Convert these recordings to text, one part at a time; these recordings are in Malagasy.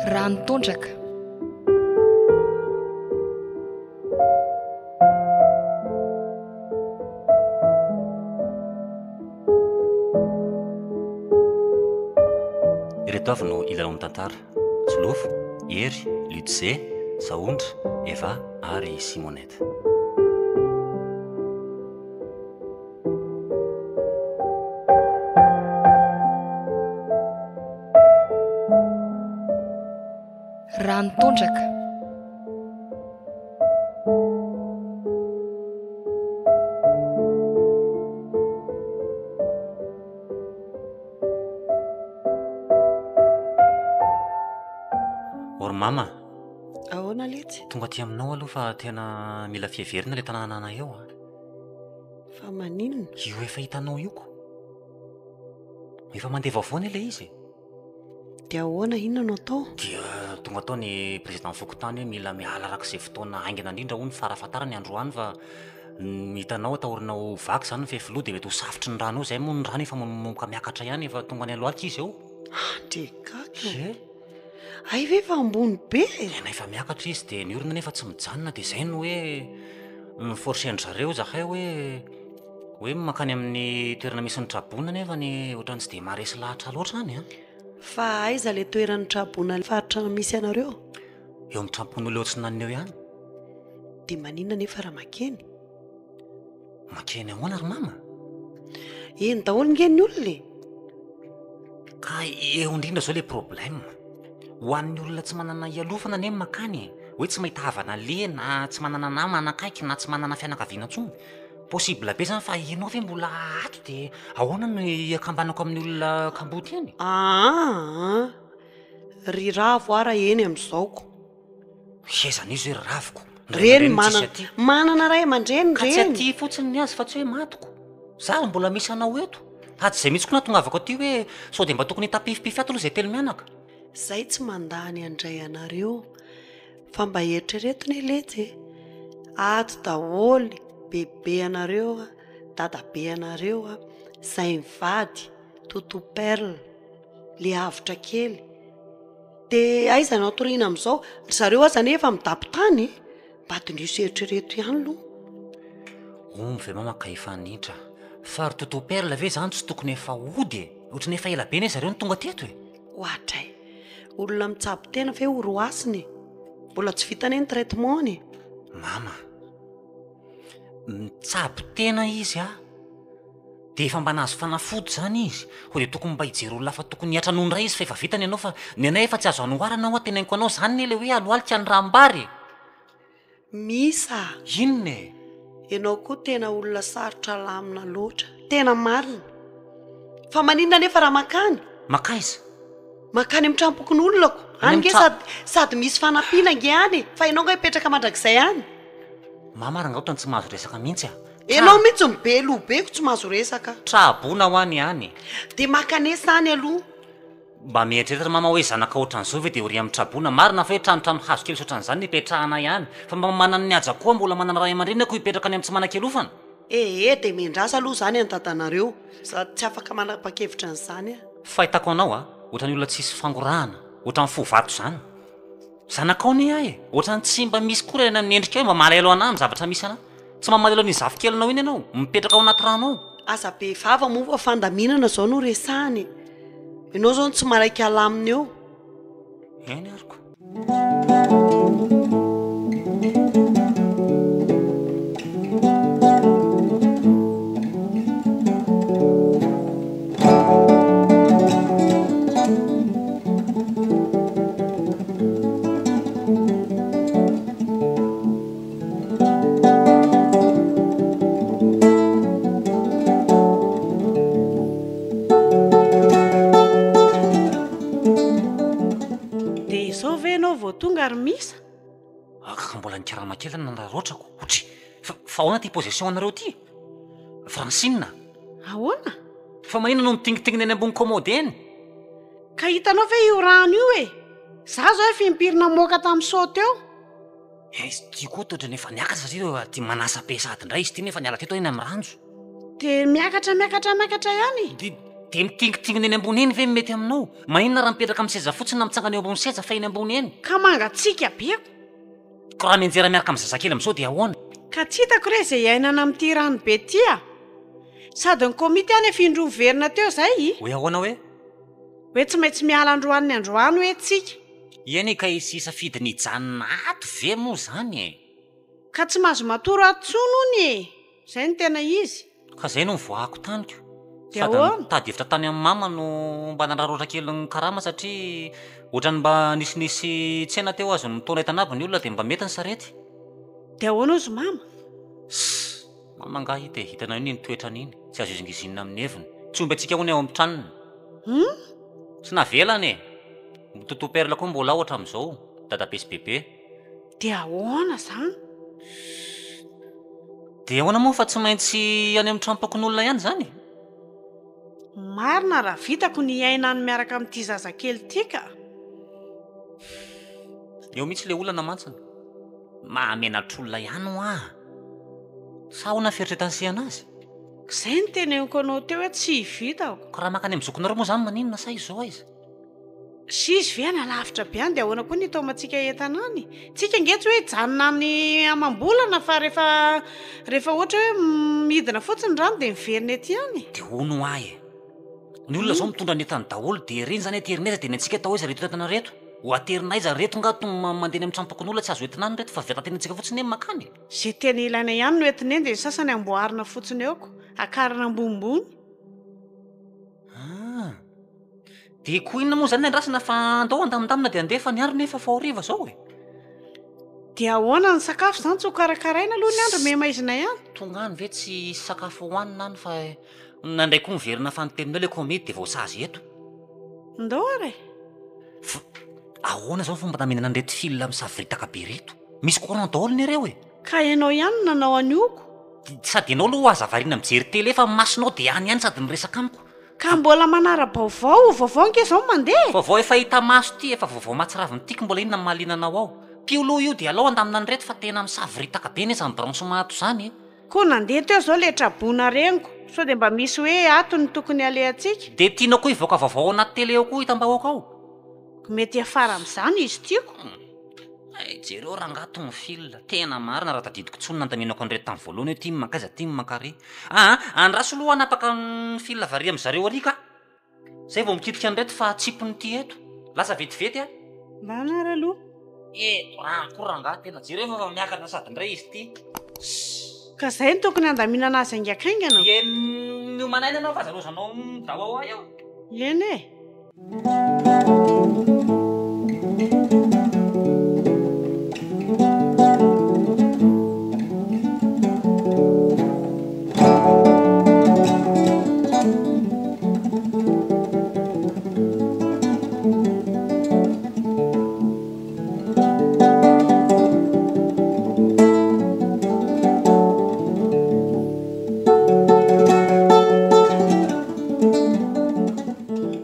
Rano tondraka. Ireto avy no hilalao ny tantara, Solofo, Hery, Lutze, Sahondra, Eva ary Simonette. Rano tondraka. Ô ry mama. Ahoana letsy? Tonga aty aminao aloha fa tena mila fiheverina ilay tanàna eo a. Fa maninona? Io efa hitanao io ko. Efa mandeha vaovao anie ilay izy e. Dia ahoana, inona no atao? Dia tonga tao ny président fokontany hoe mila miala araka izay fotoana haingana indrindra hono farafahatarany androany fa ny hitanao atahorana ho vaky izany ny fefiloha dia mety ho safotry ny rano eo, izay moa ny rano efa manomboka miakatra ihany, efa tonga any alohalika izy eo. Andre gaga Ie. Hay ve efa ambony be e? Tena efa miakatra izy dia ny orana nefa tsy mijanona dia izay no hoe mi-forcer-ndry zareo zahay hoe hoe mankany amin'ny toerana misy ny traboina nefa ny ohatran'ny tsy dia maharesy lahatra loatra any an. Fa aiza ilay toeran'ny traboina faritra misy anareo? Eo amin'ny trampon'olona eo atsinanana eo ihany. Dia maninona nefa raha makeny? Mankeny ahoana ry mama? Eny daholo nge ny olona e! Ka eo indrindra zao le problème. Ho an'ny olona tsy manana hialofana anie ny makany e. Hoe tsy mahita havana aleha na tsy manana namana akaiky na tsy manana fianakaviana intsony. Possible be zany fa ianao ve mbola ato de ahoana no hiakambanako amin'ny olona kamboty eny? Aa ry ravo ara eny amin'izao ko. Aiza an'iza hoe ry raviko? Ny ray Reny aman-dreniny tsisy manana aty. manana ray aman-dreny Ka tsy reny. aty fotsiny ny azy fa tsy hoe matiko. Za ary mbola misy anao eto. Sady izay mihitsy koa nahatongavako aty hoe sao dia mba tokony hitapifipify ato aloha izay telo mianaka. Zay tsy mandà ny handray anareo fa mba eritrereto ne letsy e. Ato daholo bebe anareo a, dadabe anareo a, zay mivady, toto perle, le avotra kely. Dia aiza no hatoriana amin'izao? Ry zareo aza anie efa midabo-tany e! Mba diniho sy eritrereto ihany aloha. Omby ve mama ka efa nitra? Fa ry Toto Perle ve izany tsy tokony efa hody e? Ohatran'ny efa ela be anie zareo no tonga teto e! Oadray! Olona mitsabo tena ve ho roasina e? Mbola tsy vita anie ny traitement-ny e! Mama, mitsabo tena izy a! Dia efa mba nahazo fanafody izany izy, koa dia tokony mba hijery olona hafa tokony hihatra noho ny ray izy fa efa vitany ianao fa ny anay efa tsy azo anoharana hoa teneniko anao izany anie ilay hoe alohalika ny ranombary e! Misa a! Inona e? Ianao koa tena olona sarotra alamina loatra. Tena marina. Fa maninona anefa raha mankany? Mankaiza? Mankany amin'ny tranom-pokonolonako. Any Any nge amin'ny tra- sady sady misy fanampiana nge any e! Fa ianao nga hipetraka mandrakizay any? Mama rangah otrany tsy mahazo resaka mihitsy a! Enao mihitsy no be loha be ko tsy mahazo resaka. Traboina hoa ny any. Dia mankanesa any aloha. Mba mieritreritra ry mama hoe zanaka otran'izao ve dia ho ry amin'ny traboina? Marina fa hoe tranotrano hazo kely sy otran'izany no ipetrahana ihany. Fa mba manana ny haja koa mbola manana ray aman-dreny aho ko hipetraka any amin'ny tsy manan-kialofana. Ee dia miandrasa aloha izany any dadanareo. Za tsy afaka manapa-kevitra an'izany aho. Fahitako anao a, ohatran'ny olona tsisy fangorahana, ohatran'ny fo vato izany. Zanakao anie aho e! Ohatran'ny tsy mba misy koa raha ny endrikao e, mba malahelo anah amin'ny zavatra misy anah. Tsy mba malahelo an'iny zafikelinao iny ianao, mipetraka ao anaty rano ao. Aza be vava moa fa fandaminana izao no resahana e! Ianao izao no tsy manaiky alamina eo. Eny ary ko. Dia izao ve ianao vao tonga ry Misa? Ka mbola nikarama kely ny nanararaotrako. Otry! Fa fa ahoana ity position anareo ity? Francine a! Ahoana? Fa maninona no mitingitingina eny ambony commode eny? Ka hitanao ve io rano io e? Za zao efa impiry namoaka tamin'ny seau teo. Eh, izy ity koa toa ohatran'ny efa niakatra satria aty manasa be sahady indray izy ity nefa niala teto eny amin'ny ranjo. Dia miakatra miakatra miakatra ihany e. Dia. Dia mitingitingina eny ambony eny ve no mety aminao? Maninona raha mipetraka amin'ny seza fotsiny na mitsangana eo ambony seza fa eny ambony eny? Ka mangatsiaka be ko! Ko raha mianjera miaraka amin'ny zazakely amin'izao dia ahoana? Ka tsy hitako re izay iainana amin'ity rano be ity a! Sady ny komity any efa indroa miverina teo izay. Hoe ahoana hoe? Hoe tsy maintsy miala androany ny androany hoe tsika. Eny e, ka hisy hisafidy ny hijanona ato ve moa izany e? Ka tsy mahazo matory ato intsony hono e! Izay no tena izy. Ka izay no nivoahako tany ko. Dia Sady ahoana? nitady hevitra tany amin'i mama no mba nanararaotra kely ny karama satria ohatran'ny mba nisinisy tsena teo azo nitaona entana aby ny olona dia mba mety ny sarety. Dia ahoana hozy mama? Sss! Mama angaha ity e, hitanao iny iny toetrany iny, tsy azo izingizinina amin'ny heviny. Tsy omby antsika hono ao amin'ny tranony. Hum? Tsy navelany e! Toto Perle koa mbola ao hatramin'izao, dadabe sy bebe. Dia ahoana izany? Sss! Dia ahoana moa fa tsy maintsy any amin'ny tranom-pokonolona ihany izany e? Marina raha vitako ny hiaina any miaraka amin'ity zazakely ity ka! Eo mihitsy ilay olana mantsiny. Mahamenatr'olona ihany hoa! Sa ahoana ny fieritreretan'i se anazy? Izay no teneniko anao teo hoe tsy vitako. Ka raha mankany amin'ny zokinareo moa izany maninona sa izy izao aiza? Sy izy ve any alavitra be any dia ahoana koa ny hitaomantsika entana any? Tsika ange tsy hoe hijanona any amam-bolana fa rehefa rehefa ohatra hoe midina fotsiny ny rano dia miverina ety ihany. Dia hono hoa e! Ny olona izao mitondra ny entany daholo dia ireny izany aterina aiza dia ny antsika atao aiza ireto entana ireto? Ho aterina aiza ireto nga to mandeha any amin'ny tranom-pokonolona tsy azo entina any ireto fa vatatenantsika fotsiny anie ny mankany e! Izay tena ilaina ihany no entina eny dia ny sasany amboarina fotsiny eo ko, akarina ambonimbony. Ah! Dia koa inona moa izany ny andrasana fa andao handamindamina dia andeha fa ny andro nefa efa ho hariva izao e! Dia ahoana ny sakafo izany tsy ho karakaraina aloha ny andro miha-maizina ihany? Tonga any ve tsy hisy sakafo hohanina any fa nandray koa miverina fanintelony eo ilay komity dia voasazy eto. Ndao ary e! Fa ahoana izao ny fomba handaminana an'ireto fil misavoritaka be ireto? Misy courant daholo anie ireo e! Ka ianao ihany no nanao an'io ko! Sady ianao aloha aza variana mijery télé fa ny masonao dia any ihany sady miresaka amiko. Ka mbola manara-baovao, vaovao ange izao no mandeha e! Vaovao efa hita maso ity, efa vaovao mahatsiravina ity ko mbola inona no mahaliana anao ao? Pio aloha io dia alao handamina an'ireto fa tena misavoritaka be anie izany branchement ato izany e! Koa nandeha teo izao ilay traboina reniko, sao dia mba misy hoe ato no tokony halehantsika? Dia tianao koa hivoaka vaovao ao anaty télé ao koa hitam-bahoaka ao? Mety hiafara amin'izany izy ity ko! Hay jereo rangaha tony fil, tena marina raha tadidiko tsony nandaminako an'ireto tamin'ny voalohany hoe ty mankaiza ty mankary. Aa andraso aloha hanapaka ny fil avy ary amin'zareo ary ka! Zay vao mikitika an'ireto fa atsipiny ty eto. Lasa vetivety a! Ndana ary aloha. Eto rano koa rangaha tena jereo fa efa miakatra sady indray izy ity. Sss. Ka zay no tokony handaminana azy haingakaingana. Dia miomana aina ianao fa aza lozanao midawawa eo. Eny e!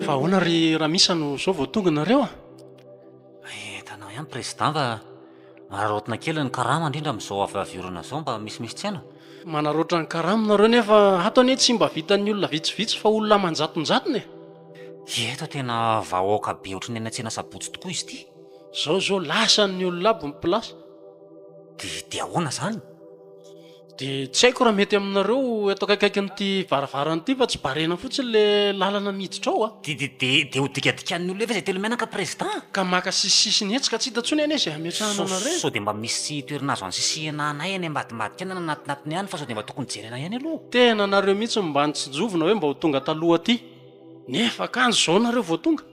Fa ahoana ry Ramisa no zao vao tonga nareo a? Hitanao ihany président fa araraotina kely ny karama indrindra amin'izao avy avy orana izao mba misimisy tsena. Manaraotra ny karama nareo nefa ato anie tsy mba vitan'ny olona vitsivitsy fa olona aman-jatonjatony e. Eto tena vahoaka be ohatran'ny any an-tsena sabotsy tokoa izy ity. Zao zao lasan'ny olona aby ny place. Dia dia ahoana izany? Dia tsy haiko raha mety aminareo eto akaikaikin'ity varavarana ity fa tsy barena fotsiny le lalana miditra ao a. Dia dia dia dia ho dikadikan'ny olona eo ve izay telo mianaka président? Ka maka sisisisiny etsy ka tsy hita intsony anie izay hametrahana anareo e. Sao dia mba misy toerana azo ansisihina anay any ambadimbadika any na anatinatiny any fa sao dia mba tokony jerena ihany aloha. Tena nareo mihitsy no mba nitsinjovina hoe mba ho tonga taloha aty nefa kanjo izao nareo vao tonga.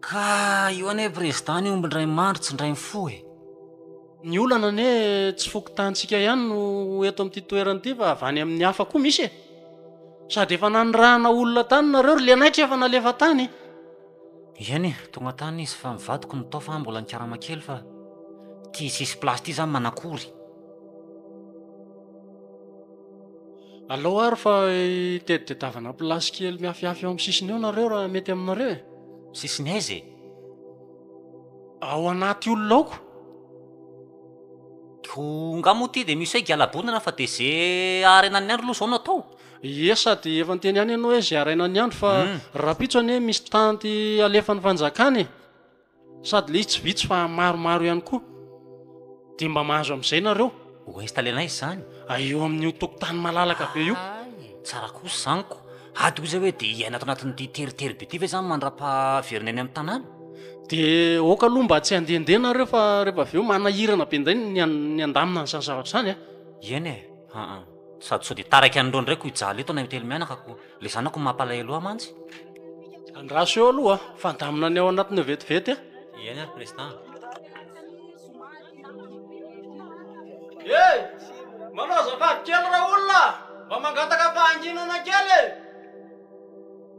Ka io anie président ny omby indray mandry tsy indray mifoha e. Ny olana anie tsy fokontanintsika ihany no eto amin'ity toerana ity fa avy any amin'ny hafa koa misy e. Sady efa nanirahana olona tany nareo ry Lenaitra efa nalefa tany e. Eny e, tonga tany izy fa ny vadiko no tao fa mbola nikarama kely fa ty tsisy place ty zany manakory. Alao ary fa hiteditedavana place kely miafiafy eo amin'ny sisiny eo nareo raha mety aminareo e. Sisiny aiza e? Ao anaty olona ao ko. Ko nga moa ty de misy hoe gialabonana fa de ze aharenan'ny andro aloha zao no atao. Ie sady efa niteny ihany ianao hoe izay haraina ny andro fa rahampitso anie misy tanty alefan'ny fanjakana e! Sady le izy tsy vitsy fa maromaro ihany koa. Dia mba mahazo amin'izay nareo. Ho installer-na izy izany? Eo amin'io tokotany malalaka be io. Hay, tsara kosa izany ko. Ady hoy izay hoe dia hiaina ato anatin'ity teritery be ity ve izany mandra-pahaverina eny amin'ny tanàna? Dia aoka aloha mba tsy handehandeha nareo fa rehefa avy eo manahirana be indray ny ny handamina an'izany zavatra izany a. Eny e, aa. Sady sao dia taraiky an'ireo indray ko hijaly eto anay telo mianaka ko. Le zanako no mampalahelo ahy mantsy. Andraso eo aloha fa handamina ny ao anatiny eo vetivety a. Eny ary président. Hey! Manao azafady kely raolona a! Mba mangataka fahanginana kely e!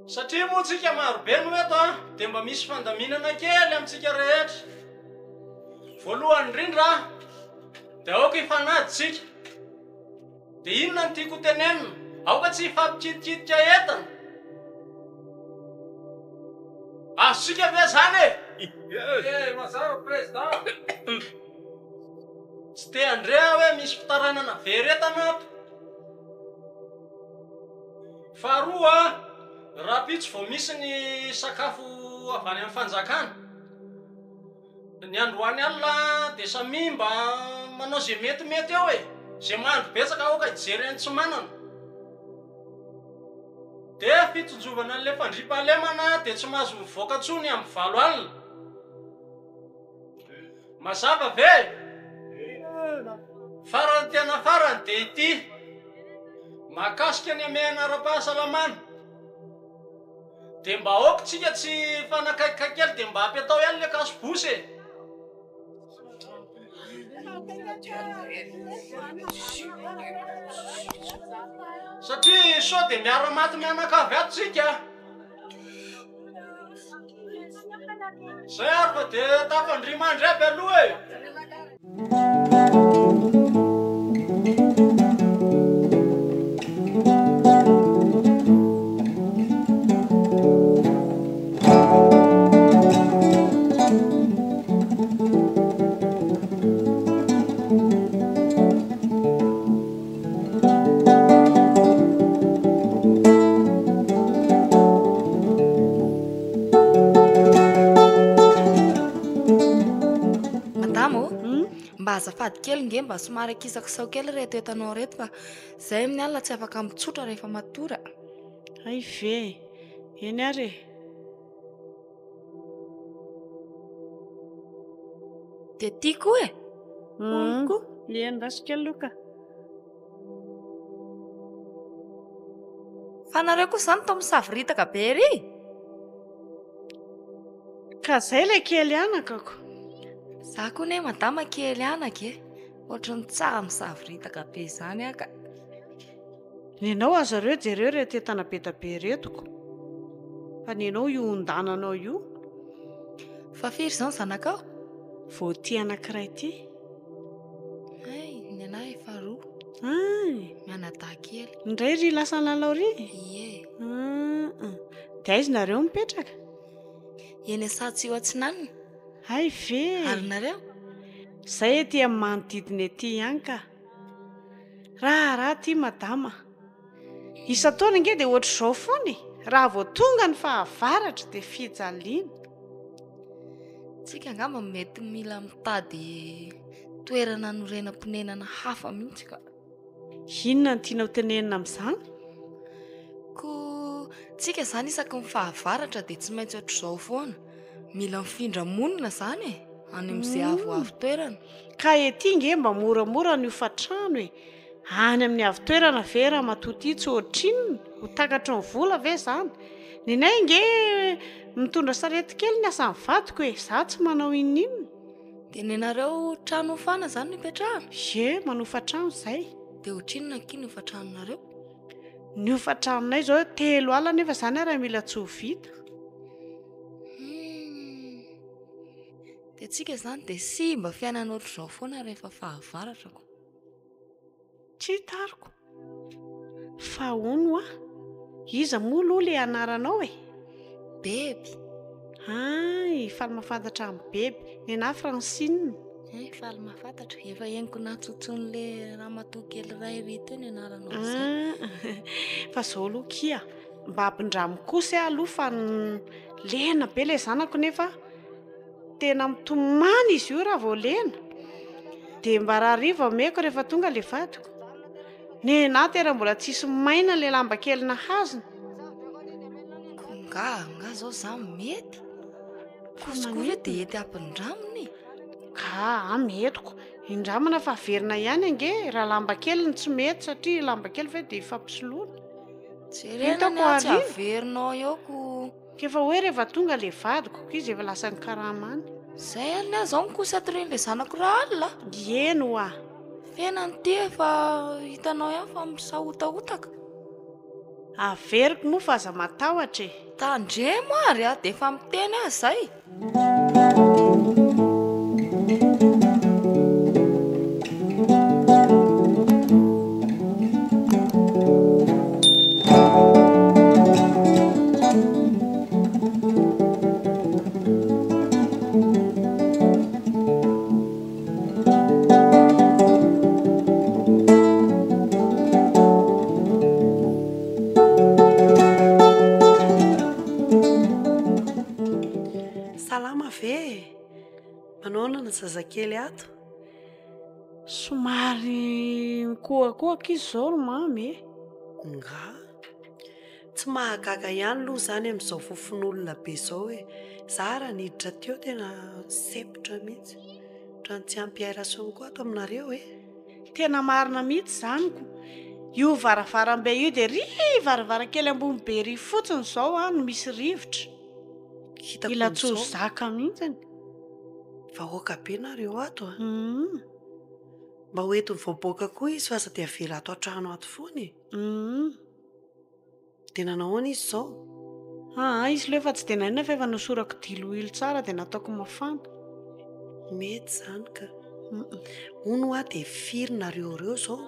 Satria moa tsika marobe no eto a, dia mba misy fandaminana kely amintsika rehetra. Voalohany indrindra dia aoka hifanaja tsika. Dia inona no tiako ho tenenina? Aoka tsy hifampikitikitika entana. Azontsika ve izany e? Ie, mazava Président. Tsy te handre aho hoe misy fitarainana very entana ato. Faharoa, rahampitso vao misy ny sakafo avy any amin'ny fanjakana. Ny androany alina dia samia mba manao izay metimety eo e! Izay mahandro betsaka aoka hijery an'ny tsy manana. Dia fitsinjovana an'ilay fandriampahalemana dia tsy mahazo mivoaka intsony amin'ny valo alina. Mazava ve? Farany tena farany dia ity, mahakasika ny hamehana ara-pahasalamana. Dia mba aoka tsika tsy hifanakaikikaiky kely dia mba ampiatao ihany le kasibosy e! Satria sao dia miara-maty mianakavy ato tsika. Zay ary fa dia tafandria mandry aby aloha e! Madama ô, mba azafady kely nge mba somary akisakisao kely ireto entanao ireto fa zay amin'ny alina tsy afaka mitsotra rehefa matory a. Hay ve! Eny ary e! Dia ty koa e! Hono koa! Eny, raisiko kely aloha ka. Fa nareo koa izany toa misavoritaka be ery? Ka zay ilay kely anakako. Za koa ne madama kely anaka e. Ohatran'ny tsara misavoritaka be izany aho ka. Nenao aza reo jereo reto entana be da be reto ko. Fa nenao io ondananao io. Fa firy izao ny zanakao? Vao ity anankiray ity. Hay, ny anahy efa roa. Hay. Mianadahy kely. Indray ry lasa nilalao ry? Ie. Hum. Dia aiza nareo mipetraka? Eny Asatsio Atsinanana. Hay ve? Ary nareo? Zay ety amin'ny manodidina ety ihany ka. Raharaha ity madama. Isan-taona ange dia ohatr'izao foana e! Raha vao tonga ny fahavaratra dia fijaliana. Tsika angamba mety mila mitady toerana hanorenam-ponenana hafa mihitsy ka. Inona no tianao tenenina amin'izany? Koa tsika izany isaky ny fahavaratra dia tsy maintsy ohatr'izao foana. Mila mifindra monina izany e, any amin'izay avoavo toerana. Ka ety nge mba moramora ny hofantrano e! Any amin'ny avo toerana ve ramatoa ty tsy ohatrinona? Ho takatry ny vola ve zany? Nenay nge mitondra sarety kely ny asan'ny vadiko e! Za tsy manao inoninona. Dia nenareo trano hofana zany no ipetrahana? Ie, manofa trano zay. Dia ohatrinona akia ny hofantranonareo? Ny hofantranonay zao 30 nefa zany ary mila tsy ho vita. Hum. Dia tsika zany dia simba fiainana ohatr'izao foana rehefa fahavaratra ko. Tsy tariko. Fa hono hoa, iza moa aloha ilay anaranao e? Beby. Hay, faly mahafantatra an'i Beby. Nenaha Francine. Eh, faly mahafantatra. Efa henoko natsotsoin'le ramatoa kely iray ry teo ny anaranao izay. Ah, fa zao aloha kia, mba ampindramo kosa aho aloha fa lena be le zanako nefa tena mitomany izy io raha vao lena. Dia mba rahariva omeko rehefa tonga le vadiko. Nenà tena mbola tsisy maina le lamba kely nahazony. Ko nga, nga zao za mety? Koso koa ve dia hety ampindramina e? Ka a mety ko. Indramina fa averina ihany ange raha lamba kely no tsy mety satria lamba kely ve dia ifampisoloana. Jerena ny ahy tsy averinao eo ko. K'efa hoe rehefa tonga le vadiko ko izy efa lasa nikarama any. Zay ary ny ahy zao mikosy atorian'le zanako rahalina. Eny hoa. Fiainana ity efa hitanao ihany fa misahotahotaka. Averiko moa fa aza matahotra e. Tandremo ary a, dia efa miteny aho izay. Salama ve e? Manahoana ny zazakely ato? Somary mikohakohaka izy izao ry mamy e. Nga? Tsy mahagaga ihany aloha izany amin'izao fofon'olona be izao e. Za raha niditra teo tena sempotra mihitsy. Ohatran'ny tsy ampy aération koa ato aminareo e. Tena marina mihitsy izany ko. Io varavarambe io dia ry varavarankely ambony be ry fotsiny izao an no misy rivotra. Hitako Ila tsy ho amin'izao. zaka mihitsiny. Vahoaka be nareo ato a. Mba ho entiny voaboaka koa izy fa aza dia avela ato an-trano ato foana e. Dia nanao ahoana izy izao? Aa, izy aloha efa tsy dia naninona fa efa nosorako diloilo tsara dia nataoko mafana. Mety izany ka. Hono hoa dia firy nareo ireo izao?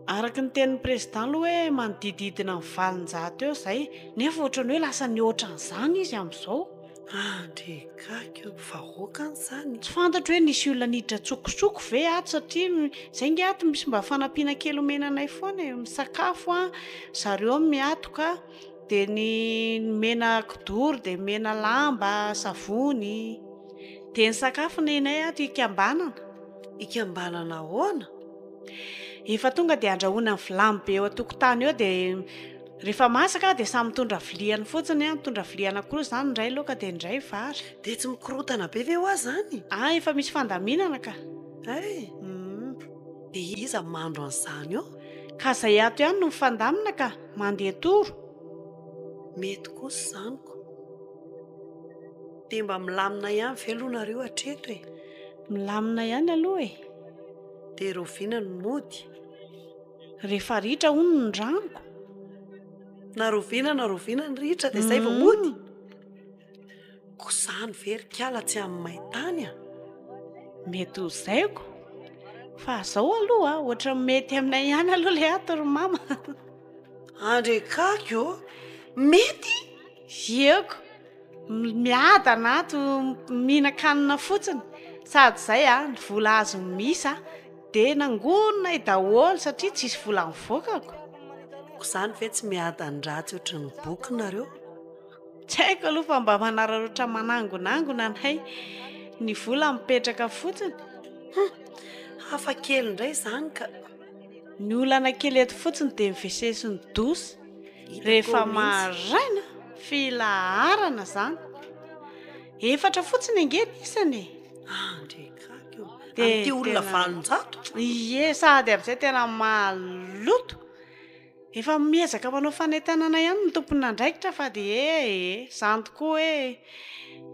Araka ny tenin'ny président aloha hoe manodididina ny 800 eo izay, nefa ohatran'ny hoe lasa nihoatra an'izany izy amin'izao. Andry gaga eo, vahoaka any izany. Tsy fantatro hoe nisy olona niditra an-tsokosoko ve ato satria izay nge ato misy mba fanampiana kely omena anay foana e, misakafo an, zareo miatoka dia ny omena kidoro dia omena lamba, savony. Dia ny sakafo nenay ato ikambanana. Ikambanana ahoana? Efa tonga dia andrahoina ny vilany be eo an-tokotany eo dia Rehefa masaka dia samy mitondra viliany fotsiny an, mitondra vilia anankiroa izany, indray laoka dia indray vary. Dia tsy mikorontana be ve hoa izany? Ah, efa misy fandaminana ka. Hay! Dia iza mandro an'izany eo? Ka izay ato ihany no mifandamina ka, mandeha toro. Mety kosa izany ko. Dia mba milamina ihany ve aloha nareo hatreto e? Milamina ihany aloha e. Dia rahoviana no mody? Rehefa ritra hono ny ranoko. Na rahoviana na rahoviana ny ritra dia izay vao mody? Ko izany ve ry kala tsy amin'ny main-tany a? Mety ho izay ko. Fa zao aloha, ohatran'ny mety aminay ihany aloha ilay ato ry mama. Andrekaky ô! Mety? Ieko. Miadana ato, mihinan-kanina fotsiny. Sady izay a, ny vola azon'i Misa dia nangoninay daholo satria tsisy vola nivoaka ko. Ko izany ve tsy miadan-dratsy ohatry ny boky nareo? Tsy haiko aloha fa mba manararaotra manangonangona anay. Ny vola mipetraka fotsiny. Hum, hafa kely indray izany ka. Ny olana kely eto fotsiny dia ny WC sy ny douche. Rehefa maraina, filaharana izany. Efatra fotsiny ange ny isany e. Andrekaky ô. Amin'ity olona 800? Ie, sady amin'izay tena maloto. Efa miezaka manao fanentanana ihany ny tompon'andraikitra fa dia e e, izany tokoa hoe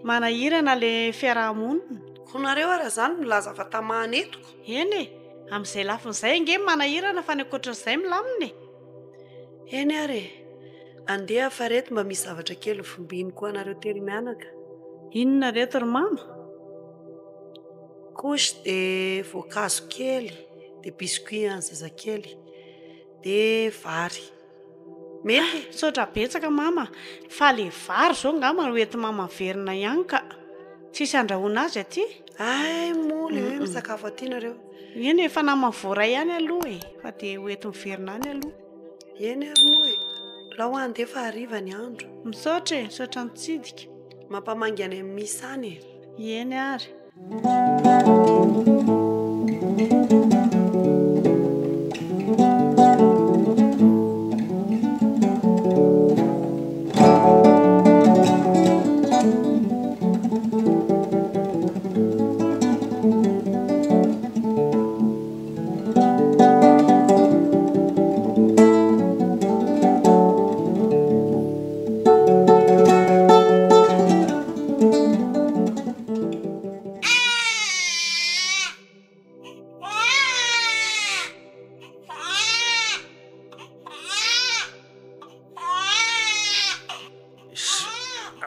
manahirana ilay fiaraha-monina. Koa nareo ara izany milaza fa tamana eto ko. Eny e, amin'izay lafiny izay ange manahirana fa ny ankoatran'izay milamina e. Eny ary e! Andeha fa reto mba misy zavatra kely hovimbiniko ho anareo telo mianaka. Inona reto ry mama? Couche dia voankazo kely, dia biscuit an'ny zazakely, dia vary. Mety e? Misaotra betsaka mama, fa le vary zao ngamba no hoentin'i mama miverina ihany ka. Tsisy andrahoana azy aty? Hay moa le hoe misakafo aty nareo. Eny efa naman'ny voaray ihany aloha e, fa dia ho enti miverina any aloha. Eny ary moa e, lao handeha fa hariva ny andro. Misaotra e, misaotra nitsidika. Mampamangy any amin'ny misa any e. Eny ary.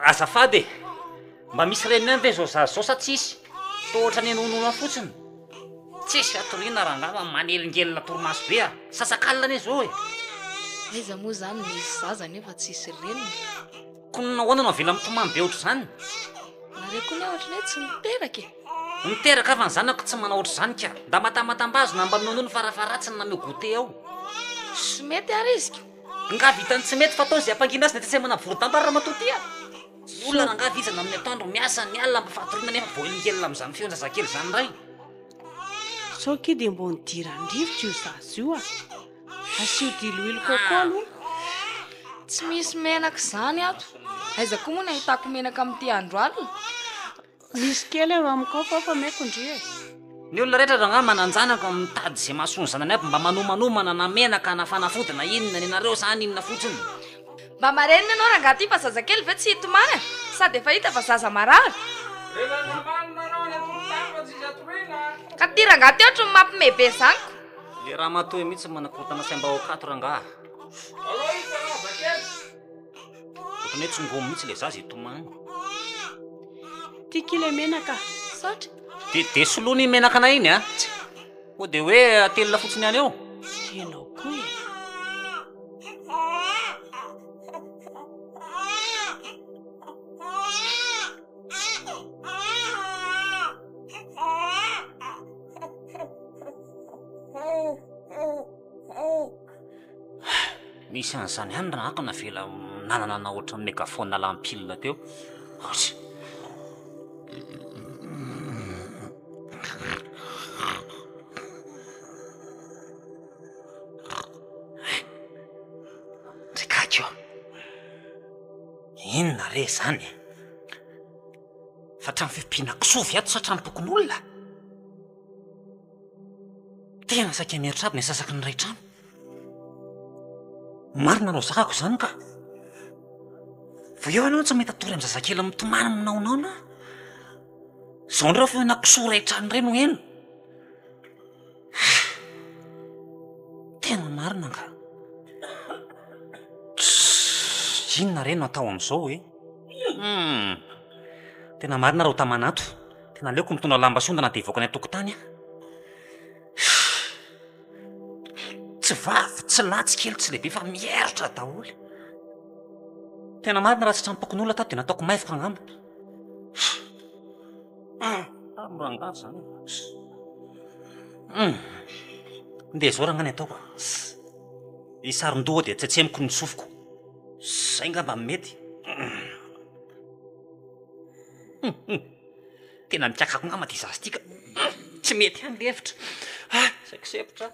Azafady e! Mba misy reniny any ve zao zaza zao sa tsisy? Toa ohatran'ny henohenoana fotsiny. Tsisy hatoriana rangahy fa manelingelina torimaso be a! Sasak'alina anie zao e! Aiza moa zany misy zaza nefa tsisy reniny? Ko nahoana no avela mitomany be ohatr'izany? Nareo koa anie ohatran'ny hoe tsy niteraka e! Niteraka aho fa ny zanako tsy manao ohatr'izany ka! Mba matamatambazo na mba minonono farafaharatsiny na meo goûter ao. Tsy mety ary izy ko! Nga vitany tsy mety fa atao izay hampangina azy na tsy manana vorodamba ary ramatoa ty a! Ny olona rangahy vizana amin'ny atoandro miasa ny alina mba fatoriana nefa voahelingelina amin'izany feon-jazakely izany indray. Sao ki dia mbô nidiran-drivotra io zaza io a! Asio diloilo coco aloha. Tsy misy menaka izany ato. Aiza koa moa no ahitako menaka amin'ity andro alina? Misy kely eo amin'ny kaopy ao fa meko ndry e. Ny olona rehetra rangahy manan-janaka mitady izay mahasoa ny zanany aby mba manomanomana na menaka na fanafody na inona, nenareo zany inona fotsiny. Mba marenina ianao rangahy ty fa zazakely ve tsy hitomany e! Sady efa hita fa zaza marary. Ka ty rangahy ty ohatry ny mampime be zany ko. Le ramatoa io mihitsy manakorontana saim-bahoaka ato rangaha. Ohatran'ny hoe tsy ngômy mihitsy le zaza hitomany. Ty ki le menaka. Misaotra. De de soloina iny menaka anay iny a. Koa de hoe atelina fotsiny ihany eo. Ianao koa e. Misy an'izany ihany raha ako navela nanana ohatran'ny megaphone lany pile teo. Ry gaga io. Inona re izany e? Fa trano fiompiana kisoa ve ato sa tranom-pokonolona? Tena saika miherotra aby ny asasaky ny iray trano. Marina anao zakako izany ka. Vao eo ianao tsy mahita tory amin'ny zazakely mitomany minaonaona. Izao indray feona kisoa iray trano iray no heno. Tena marina nga. Inona re no atao amin'izao e? Hum. Tena marina raha ho tamana ato. Tena aleoko mitondra lamba sy ondana dia hivoaka any an-tokotany aho. Tsy vavy, tsy lahy, tsy kely, tsy lehibe fa mierotra daholo. Tena marina raha tsy tranom-pokonolona tato dia nataoko maivoka angamba. Tamy rangahy zany. Hum. Ndeha zao rangahy ny ataoko a. Hisaron-doha dia tsetsemiko ny sofiko. Zay ngamba mety. Hum. Tena mikakako ngamba ty zaza ty ka. Tsy mety ihany le hevitra. Ah, saiko sempotra.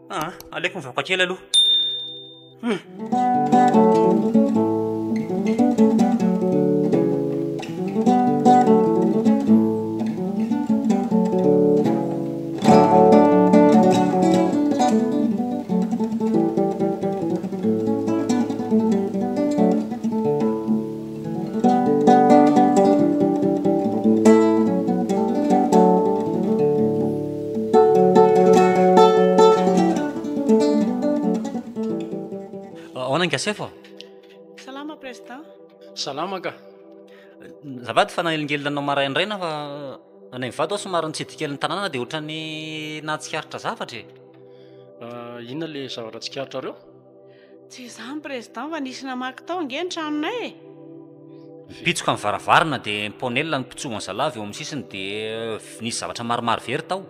Ah, aleoko mivoaka kely aloha. Hum. Ahoana ingahy sefo? Salama président. Salama ka. Azafady fa nanelingelina anao maraindraina fa anay mivady aho somary nitsidika kely ny tanàna dia ohatran'ny nahatsikaritra zavatra e. Inona le zavatra tsikaritrareo? Tsy izany président fa nisy namaky tao ange ny tranonay e. Nipitsoka ny varavarana dia ny ponel nipitsohan'ny zalahy avy eo amin'ny sisiny dia nisy zavatra maromaro very tao.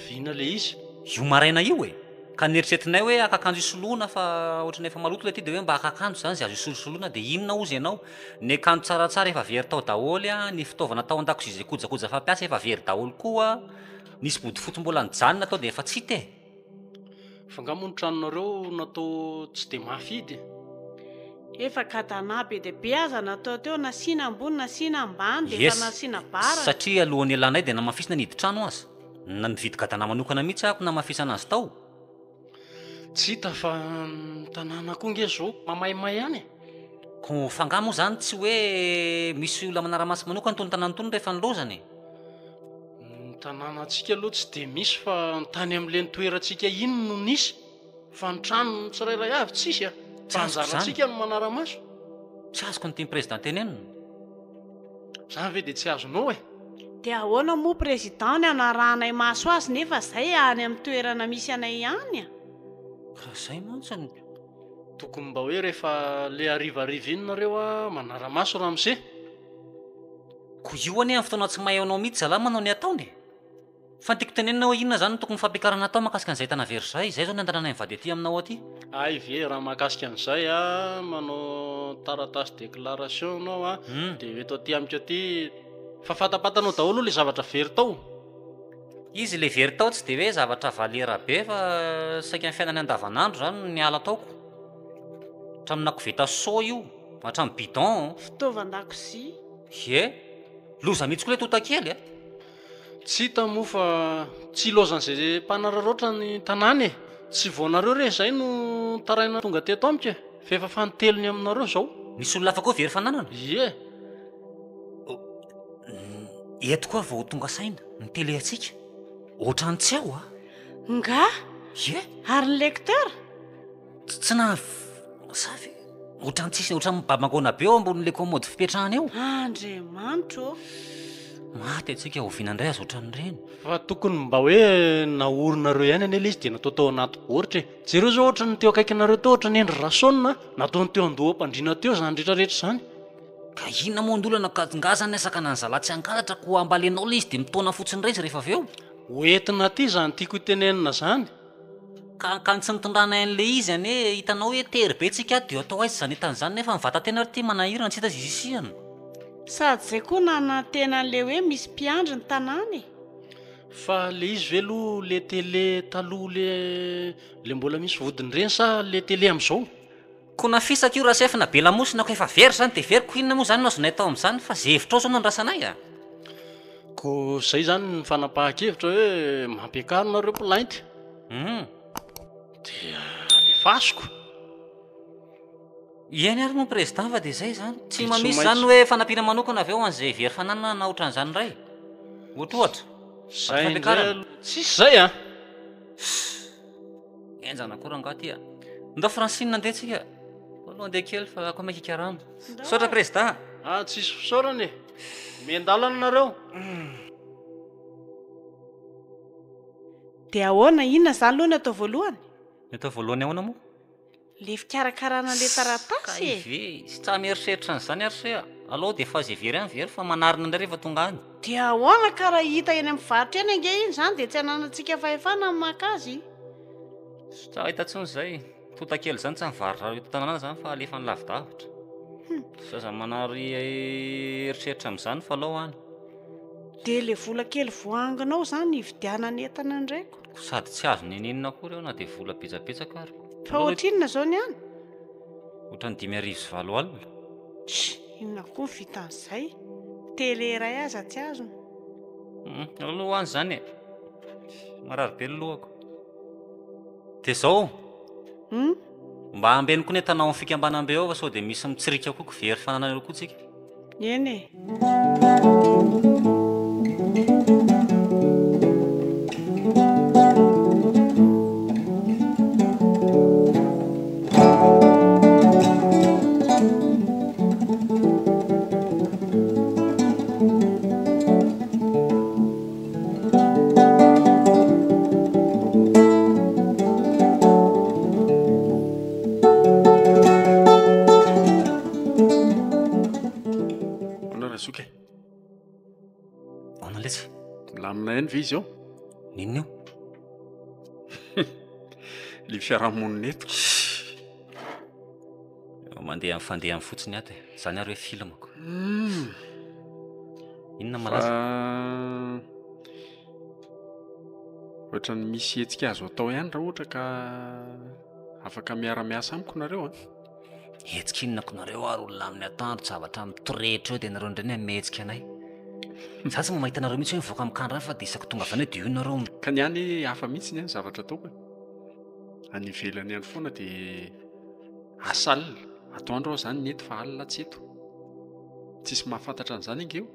Vina le izy? Io maraina io e! Ka neritreretinay hoe haka akanjo hisoloana fa ohatran'ny efa maloto ilay ity dia hoe mba haka akanjo izany izay azo hisolosoloana dia inona hozy ianao? Ny akanjo tsaratsara efa very tao daholo a, ny fitaovana tao an-dakozia izay kojakoja fampiasa efa very daholo koa, nisy bodofotsy mbola nijanona tao dia efa tsy hita e! Fa nga moa ny tranonareo natao tsy dia mafy hidy e? Efa cadenas be dia be aza natao teo, nasiana ambony nasiana ambany dia efa Yes, nasiana barre. satria alohan'ny hialanay dia namafisina ny hidin-trano aza. Na nividy cadenas manokana mihitsy ahako namafisana azy tao. Tsy hita fa ny tanàna koa nge zao mamaimay ihany e! Ko fa nga moa zany tsy hoe misy olona manara-maso manokana itony tanàna itony rehefa nilaozana e? Ny tanànantsika aloha tsy dia misy fa ny tany amin'ilay nitoerantsika iny no nisy fa ny trano tsirairay avy tsisy a! Tsy Fa azoko izany. anjarantsika no manara-maso. Tsy azoko ny tian'ny président tenenina. Zany ve dia tsy azonao e? Dia ahoana moa président ny hanarahanay maso azy nefa zay any amin'ny toerana misy anay ihany a? Ka zay mantsy no. Tokony mba hoe rehefa le harivariva iny nareo a manara-maso ramose. Ko io anie amin'ny fotoana tsy mahay anao mihitsy zalahy manao ny ataony e! Fa ny tiako tenenina hoe inona izany no tokony fampiakarana atao mahakasika an'izay entana very izay? Izay izao ny andananay mivady aty aminao aty. Hay ve raha mahakasika an'izay a, manao taratasy déclaration ianao a, dia eto aty amiko aty, fa fantapantanao daholo aloha ilay zavatra very tao. Izy ilay very tao tsy dia hoe zavatra valera be fa saika ny fiainany andavanandro izany no niala taoko. Hatramina koveta seau io, hatramin'ny bidon. Fitaovan-dakozia. Ie. Loza mihitsy koa ilay tontakely a! Tsy hita moa fa tsy ilaozan'izay mpanararaotra ny tanàna e! Tsy vao nareo re izay no nitaraina tonga teto amiko e! Fa efa fanintelony aminareo izao. Misy olona hafa koa very fananana? Ie. Eto koa vao tonga saina, ny télé antsika. Ohatran'ny tsy ao a! Nga? Ie. Ary ny lecteur? Tsy nahav. Sa ve? Ohatran'ny tsisy, ohatran'ny mibabangoana be eo ambonin'ilay commode fipetrahana eo. Andriamanitro ô! Maty antsika oviana indray aza ohatran'ireny. Fa tokony mba hoe naorinareo ihany anie ilay izy dia natao tao anaty baoritra e. Jereo izao ohatran'ny teo akaikinareo teo ohatran'ny Hendry Rason a, nataony teo andoham-pandriana teo izany rehetra rehetra izany. Ka inona moa ny olana ka nga zany asakana ny zalahy tsy hangalatra koa ambalenao ilay izy dia mitaona fotsiny indray izy rehefa avy eo. Ho entina aty izany tiako hotenenina izany. Ka ka ny tsy nitondranay an'ilay izy anie hitanao hoe tery be tsika ato dia atao aiza izany entana izany nefa ny vatan-tena ary ity manahirana tsy hita izay isisihana. Sady zay koa nanantena an'le hoe misy mpiandry ny tanàna e. Fa le izy ve aloha le télé taloha le le mbola misy vodiny ireny sa le télé am'zao? Ko na fisaka io rasef na be lamosina ko efa very zany de very ko inona moa zany no azonay atao amzany fa ze hevitrao zao no andrasanay a! Ko zay zany ny fanapahan-kevitra hoe mampiakaro nareo plainte Hum. Dia alefasiko. Eny ary moa président fa dia zay zany. Tsy Dia mba tsy misy maintsy. zany hoe fanampiana manokana avy eo an'izay very fananana na otran'izany indray? Ohatrohatra. Zay indray Fampiakarana. aloha tsisy zay an! Henjana koa rangahy ty a! Ndao Francine andeha tsika. Aleo andeha kely fa koa maika hikarama. Misaotra président. Ah tsisy fisaorana e! Miandalana nareo. Dia ahoana, inona izany aloha ny atao voalohany? Ny atao voalohany ahoana moa? Le fikarakarana le taratasy e! Kay ve, tsy tsaha mieritreritra an'izany ary se a! Alao dia efa ze very any very fa manarina indray rehefa tonga any. Dia ahoana ka raha hita eny amin'ny mpivarotra eny ange iny izany dia tsy ananantsika fahefana ny maka azy? Tsy tsaha hita intsony izay, tontakely izany tsy mivarotra eto an-tanàna izany fa alefa any lavidavitra. Zaza manary eritreritra amin'izany fa alao any. Dia le vola kely voaangonao izany hividianana entana indray ko. Ko sady tsy azo nenenina akory aho na dia vola betsabetsaka ary. Fa ohatrinona izao ny any? Ohatran'ny 85 alina. Tch! Inona koa ny vitan'izay? Télé iray aza tsy azony. Hum, aloha any izany e. Marary be ny lohako. Dia izao. Hum? Mba ambeno koa ny entana ao amin'ny fikambanam-be ao fa sao dia misy mitsirika koa ko very fananana eo koa tsika. Eny e. Ahoana letsy? Milamina ihany ve izy ao? N'inona io? Le fiarahamonina eto. Mandeha amin'ny fandehany fotsiny ato e. Zany ary hoe film-ko. Hmm. Inona malaza? Ohatran'ny misy hetsika azo atao ihany raha ohatra ka afaka miara-miasa amiko nareo an. Hetsika inona ko nareo ary olona amin'ny atoandro zavatra mitorehitra eo dia nareo indray no hanome hetsika anay. Za tsy mba mahita anareo mihitsy hoe mivoaka amin'ny rano fa dia isaky tonga avy any dia io nareo. Ka ny any hafa mihitsy ny any zavatra ataoko e. Any ivelany any foana dia asa alina. Atoandro aho izany ny eto fa alina tsy eto. Tsisy mahafantatra an'izany ange eo.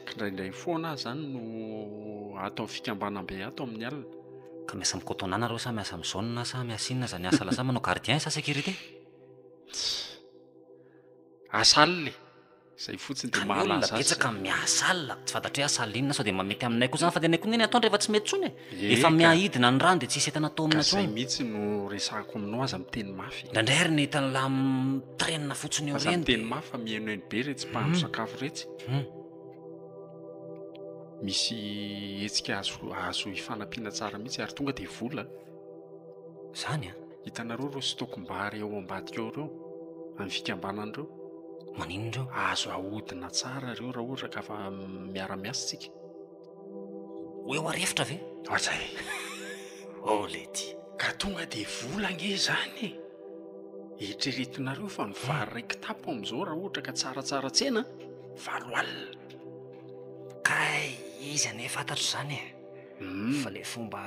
Kindraindray foana aho izany no ato amin'ny fikambanam-be ato amin'ny alina. Ka miasa amin'ny cotona nareo sa miasa amin'ny zone sa miasa inona zany asa lasa manao gardien sa sécurité? Asa alina e! Zay fotsiny dia Ka ny olona mahalaza azy betsaka zay. miasa alina, tsy fantatro hoe asa alina inona sao dia mba mety aminay koa zany fa dia anay koa anie ny atoandro efa tsy mety intsony e! Ie Efa ka. mihahidina ny rano dia tsisy entana Ka taomina zay intsony. mihitsy no resahako aminao aza miteny mafy. Indraindray ary ny hitan'lah mitrenina fotsiny eo Aza ireny miteny dia mafy fa mihenoheno be retsy mpahandro sakafo retsy. Misy hetsika azo azo ifanampiana tsara mihitsy ary tonga dia vola. Zany an! Hitanareo ireo stock-mbary ao ambadika ao ireo, amin'ny fikambanana ireo? Maninona ireo? Azo ahodina tsara ireo raha ohatra ka fa miara-miasa isika. Ho eo arefitra ve? Ohatray. Oh lety. Ka tonga dia vola ange izany e! Eritreretinareo fa ny vary iray kitapo amin'izao raha ohatra ka tsaratsara tsena, 80 alina. Kay izy anie fantatro izany e. Fa le fomba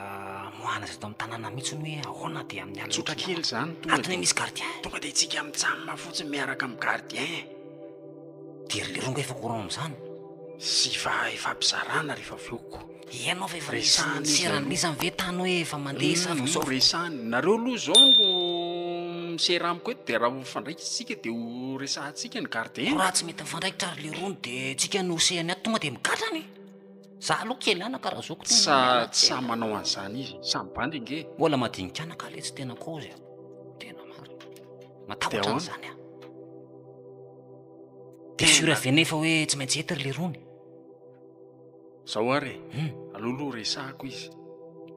amoahana azy eto amin'ny tanàna mihitsy ny hoe ahoana dia amin'ny alina Tsotra ohatran'ny kely ahoana. izany, tonga Ato dia misy gardien. Tonga dia tsika mijanona fotsiny miaraka amin'ny gardien. Dia ry leroa nga efa courant amin'izany? Sy efa ifampizarana rehefa avy eo ko. Ianao ve efa nisy Resahana izy nisera aloha. an'izany ve tany hoe efa mandeha sa vao zao? Resahana. Nareo aloha izao no misera amiko eto dia raha mifandraika isika dia ho resahantsika ny gardien. Raha tsy mety mifandraikitra ary leroa dia tsika no hosehany ato tonga dia migadra anie. Za aloha kely anaka raha zokiko tena Sa miala tsy tena. sahy manao an'izany izy. Samy bandy ange. Mbola madinika anaka letsy tena kôzy a. Tena marina. Matahotra Dia ahoana? an'izany aho. Dia sûr ve nefa hoe tsy maintsy hety ry lerony? Zao ary e. Aleo aloha resahako izy.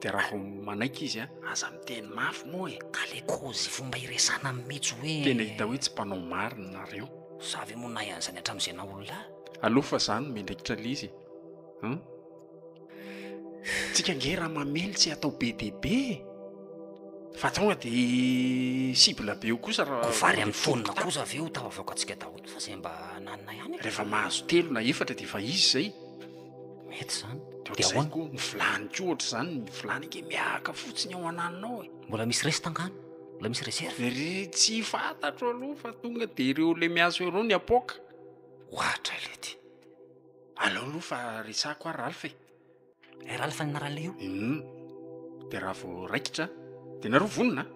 Dia raha vao manaiky izy a, aza miteny mafy moa e. Ka le kôzy fomba iresahana mihitsy hoe. Tena hita hoe tsy mpanao marina nareo. Za ve moa nahay an'izany hatramin'izay naha olona ahy? Aleo fa za no miandraikitra le izy e. Hum? Tsika ange raha mamely tsy atao be dia be e. Fa tonga de cible be eo kosa raha Ko vary amin'ny folo taonina kitapo. kosa avy eo tafavoakantsika daholo fa zay mba nanina ihany e. Rehefa mahazo telo na efatra de efa izy zay. Mety zany. De De ohatr'izay ahoana? koa ny vilany koa ohatr'izany, ny vilany ange miahaka fotsiny ao ananona ao e. Mbola misy reste angano? Mbola misy réserve? Ry tsy fantatro aloha fa tonga de ireo le miasa eo ireo ny apoaka. Ohatra lety. Aleo aloha fa resako ary Ralph e. Eh Ralph ny anaran'ilay io? Hum. Dia raha vao raikitra dia nareo vonona a?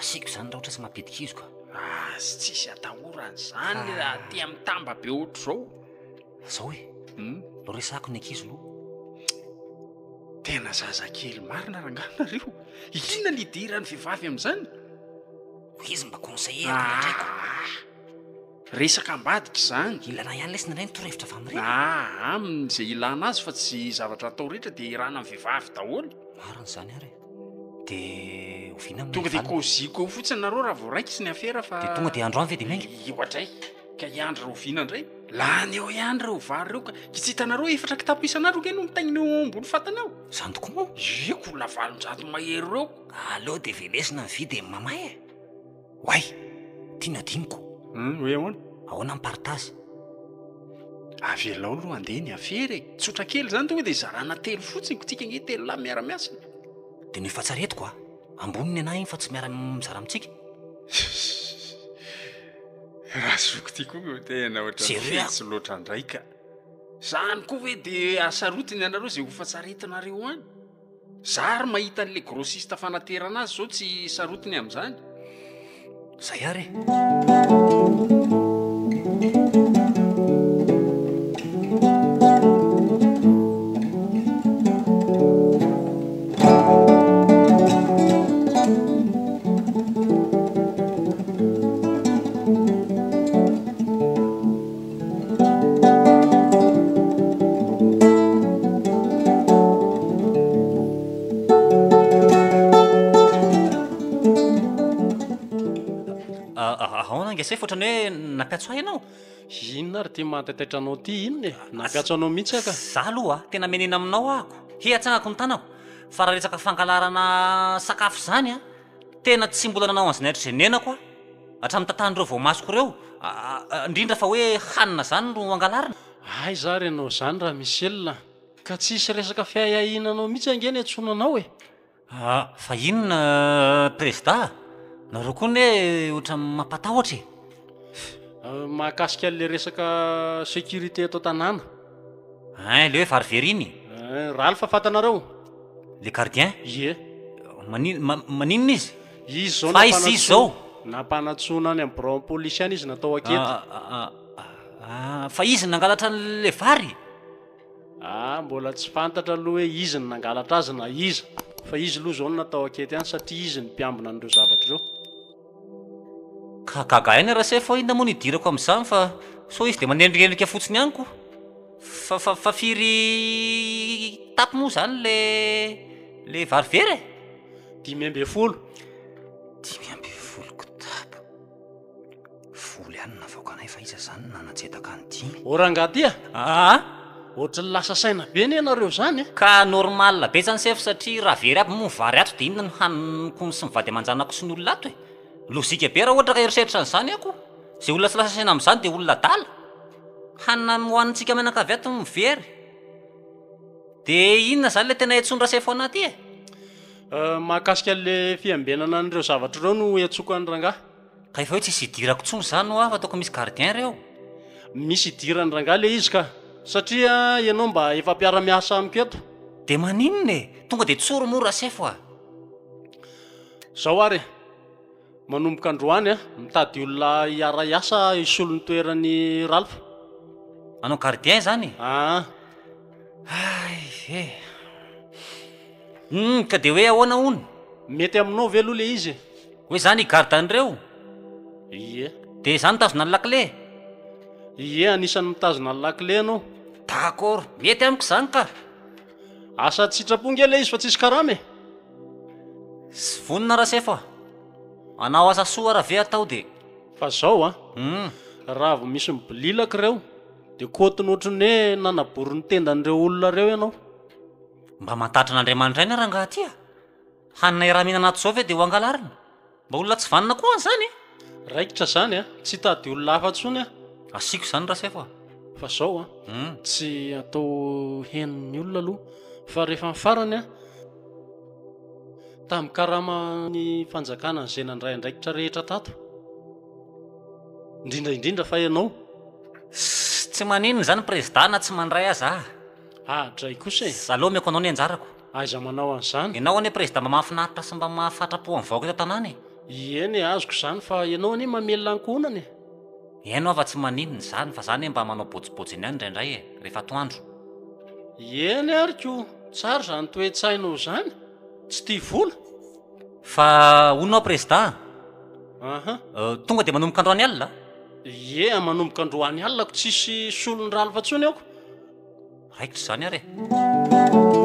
Asiako izany raha ohatra tsy mampidi-kizo ka. Ah, tsisy atahorana izany raha aty amin'ny tamba be ohatr'izao. Zao e. Hum. Aleo resahako ny ankizy aloha. Tena zazakely marina rangahy nareo. Inona ny idiran'ny vehivavy amin'izany? Izy mba conseiller ko indraindray ko. Resaka ambadika izany. Ilana ihany lesy ndraindray ny torohevitra avy amin'ireny. Ah, aminy izay ilana azy fa tsy zavatra atao rehetra dia irana amin'ny vehivavy daholo. Marina izany ary e. Dia oviana no Tonga dia hivalona? kôziko eo fotsiny nareo raha vao raikitra ny afera fa. Dia tonga dia androany ve dia miainga? Io hatray. Ka hiandry rahoviana indray? Lany eo ihany ireo vary ireo ka. Tsy hitanareo efatra kitapo isan'andro ange no mitaingina eo ambony fatana eo. Izany tokoa moa? Eko olona 800 mahery ireo. Aleo dia velesina ny vy dia mamay e. Oay! Ty no adinoko. Hum, hoe ahoana? Ahoana ny partage? Avelao aloha handeha ny afera e. Tsotra kely izany tonga dia zarana telo fotsiny, ko tsika ange telo lahy miara-miasa. Dia ny efa-tsaretiko a! Ambony ny anahy iny fa tsy miara-mizara amintsika. Raha zoky ty koa tena ohatran'ny Sérieux fetsy loatra indray ka. Zany koa ve dia asarotiny ianareo izay hofa-tsaretinareo any? Za ary mahita an'le grossiste fanaterana azy zao tsy sarotiny amin'izany. Zay ary e. sefo ohatran'ny hoe nampiantso ahy ianao? Inona ary ity mahataitaitra anao ity inona e? Nampiantso anao mihitsy aho ka. Za aloha tena menena aminao ahako, he atsangako ny tanako, fa raha resaka fangalarana sakafo izany an, tena tsy mbola nanao an'izany hatrizay niainako aho, hatramin'ny tantan'ireo voamasoko ireo, indrindra fa hoe hanina izany no angalarina. Aiza ary ianao izany Ramichel a? Ka tsisy resaka fiahiahiana anao mihitsy ange ny antsoina anao e! Ah, fa inona prezida? Nareo koa ne ohatran'ny mampatahotra e! Mahakasika an'le resaka sécurité eto an-tanàna. Hein, le hoe vary very iny? Hein, Ralph fantanareo? Le gardien? Ie. Manin- ma- maninona izy? Izy zao Fa aiza izy zao? Nampanantsoina any amin'ny biraon'ny polisy any izy natao ankety. Ah, ah, ah, ah, fa izy nangalatra an'le vary? Ah, mbola tsy fantatra aloha hoe izy no nangalatra azy na iza, fa izy aloha izao no natao ankety any satria izy no mpiambina an'ireo zavatra ireo. Ka gaga aina Rasefo a, inona moa no idirako amin'izany fa sao izy dia manendrikendrika fotsiny ihany ko. Fa fa fa firy kitapo moa izany le le vary very e? 15. 15 kitapo. Folo ihany no navoakanay fa iza izany no nanajetaka ny dimy? Ô rangahy ty a! Aa! Ohatry ny lasa saina be anie nareo zany e! Ka normal be zany sefo satria raha very aby moa ny vary ato dia inona no haniko sy ny vady aman-janako sy ny olona ato e! Lojika be raha ohatra ka eritreritra an'izany aho ko! Izay olona tsy lasa saina amin'izany dia olona adala! Hanina hohanintsika mianakavy ato no very! Dia inona izany ilay tena iantsoan'i Rasefo anah ty e? Mahakasika an'ilay fiambenana an'ireo zavatra ireo no iantsoako an'i rangahy. Ka efa hoe tsisy idirako tsony zany hoa fa ataoko misy gardien reo. Misy idirany rangahy le izy ka! Satria ianao mba efa mpiara-miasa amiko eto. De maninona e! Tonga de tsory moa Rasefo a! Zao ary e! Manomboka androany a, mitady olona hiara-hiasa hisolo ny toeran'i Ralph. Hanao gardien zany? Aa. Hay ve! Humm, ka de hoe ahoana hono? Mety aminao ve aloha le izy e? Hoe zany hi-garde an'ireo? Ie. De za mitazona ny lakile? Ie, anisan'ny mitazona ny lakile ianao. D'accord, mety amiko izany ka. Asa an-tsitrapo nge le izy fa tsisy karama e. Tsy vonona Rasefo a! Hanao asa soa ara ve atao de. Fa zao an, Humm. raha vao misy mibolilaka ireo de kôtiny ohatran'ny hoe nanabory ny tendan'ireo olona ireo ianao. Mba mantatra an'Andriamanitra aina rangaha ty a! Hanina iaraha-mihinana ato izao ve dia ho angalarina? Mba olona tsy vanona koa an'izany e! Raikitra izany a! Tsy hitady olona hafa intsony aho. Asiako izany Rasefo a! Fa izao a! Tsy atao henon'ny olona aloha fa rehefa ny farany a! Tamin'ny karaman'ny fanjakana an'izay nandray andraikitra rehetra tato. Indrindra indrindra fa ianao. Tsy maninona izany Prezida na tsy mandray aza aho. Ah dray kosa e! Za aloha omeko anao ny anjarako. Aiza manao an'izany? Ianao anie prezida mba mahafinaritra sy mba mahafatra-po amin'ny vahoaka eto an-tanàna e! Eny e, azoko izany fa ianao anie mamelona ankohonana e! Eny hoa fa tsy maninona izany fa za anie mba manao bôjibôjy eny ihany indraindray e, rehefa atoandro. Eny ary ko, tsara izany toe-tsainao izany, tsy tia vola. Fa hono hoa prezida a! Aha. Tonga dia manomboka androany alina? Ie, manomboka androany alina ko, tsisy solon-dRalph intsony aho ko. Raikitra izany ary e!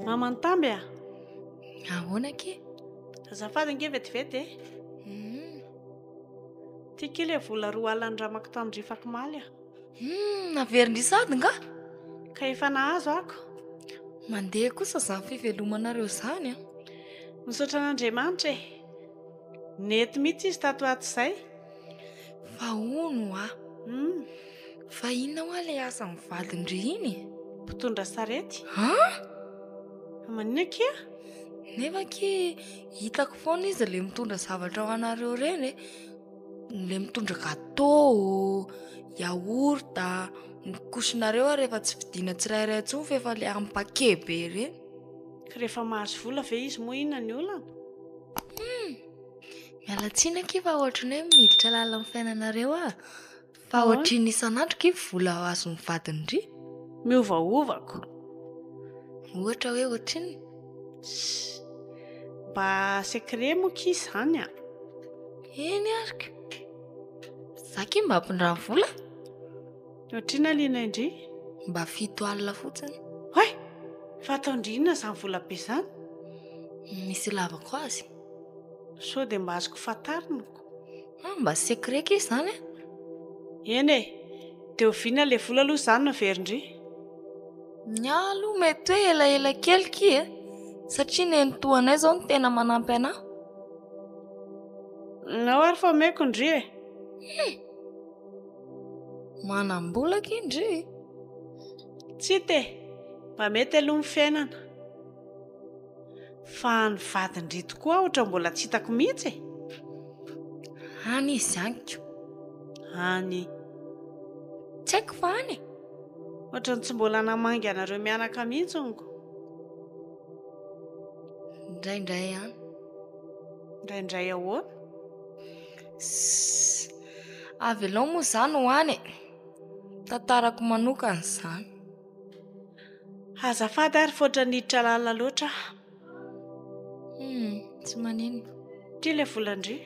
Maman Tamby a! Ahoana akia? Azafady ange vetivety e! Hum. Ty akia ilay vola 20 nindramako tamin-dry Fakimaly a! Hum, naverin-dry sady nga? Ka efa nahazo ako. Mandeha kosa izany fivelomanareo izany an! Misaotra an'Andriamanitra e! Nety mihitsy izy tato ho ato izay. Fa hono hoa. Hum. Fa inona hoa ilay asan'ny vadin-dry iny e? Mpitondra sarety. An? Fa maninona akia? Nefa akia hitako foana izy ilay mitondra zavatra ho anareo ireny e. Ilay mitondra gâteau, yaourt, ny couche-nareo ary efa tsy vidiana tsirairay intsony fa efa ilay amin'ny paquet be ireny. Ka rehefa mahazo vola ve izy moa inona ny olana? Hum! Miala tsiny akia fa ohatran'ny hoe miditra lalina amin'ny fiainanareo aho. Fa ohatrinona isan'andro ki vola azon'ny vadin-dry? Miovaova ko. Ohatra hoe ohatrinona? Tss. Mba secret moa ki izany a. Eny ary ka. Za ki mba ampindrano vola? Ohatrinona liana indry? Mba 70 fotsiny. Oay! Fa ataon-dry inona izany vola be izany? Misy ilavako azy. Sao dia mba azoko fantarina ko? Ah, mba secret ki izany a! Eny e! Dia oviana ilay vola aloha izany no averin-dry? Ny ahy aloha mety hoe elaela kely ki e! Satria nenitoanay izao no tena manampy anahy. Nao ary fa omeko ndry e! Hum! Manam-bola ki ndry? Tsy hita e! Mba mety aloha ny fiainana. Fa ny vadin-dry tokoa ohatra mbola tsy hitako mihitsy e! Any izy any ko. Any. Tsy haiko fa any e! Ohatran'ny tsy mbola namangy anareo mianaka mihitsy honko. Indraindray ihany. Indraindray ahoana? Sss. Avelao moa izany ho any e! Tantarako manokana izany. Azafady ary fa ohatran'ny niditra lalina loatra aho. Hum, tsy maninona. Ity ilay volan-dry.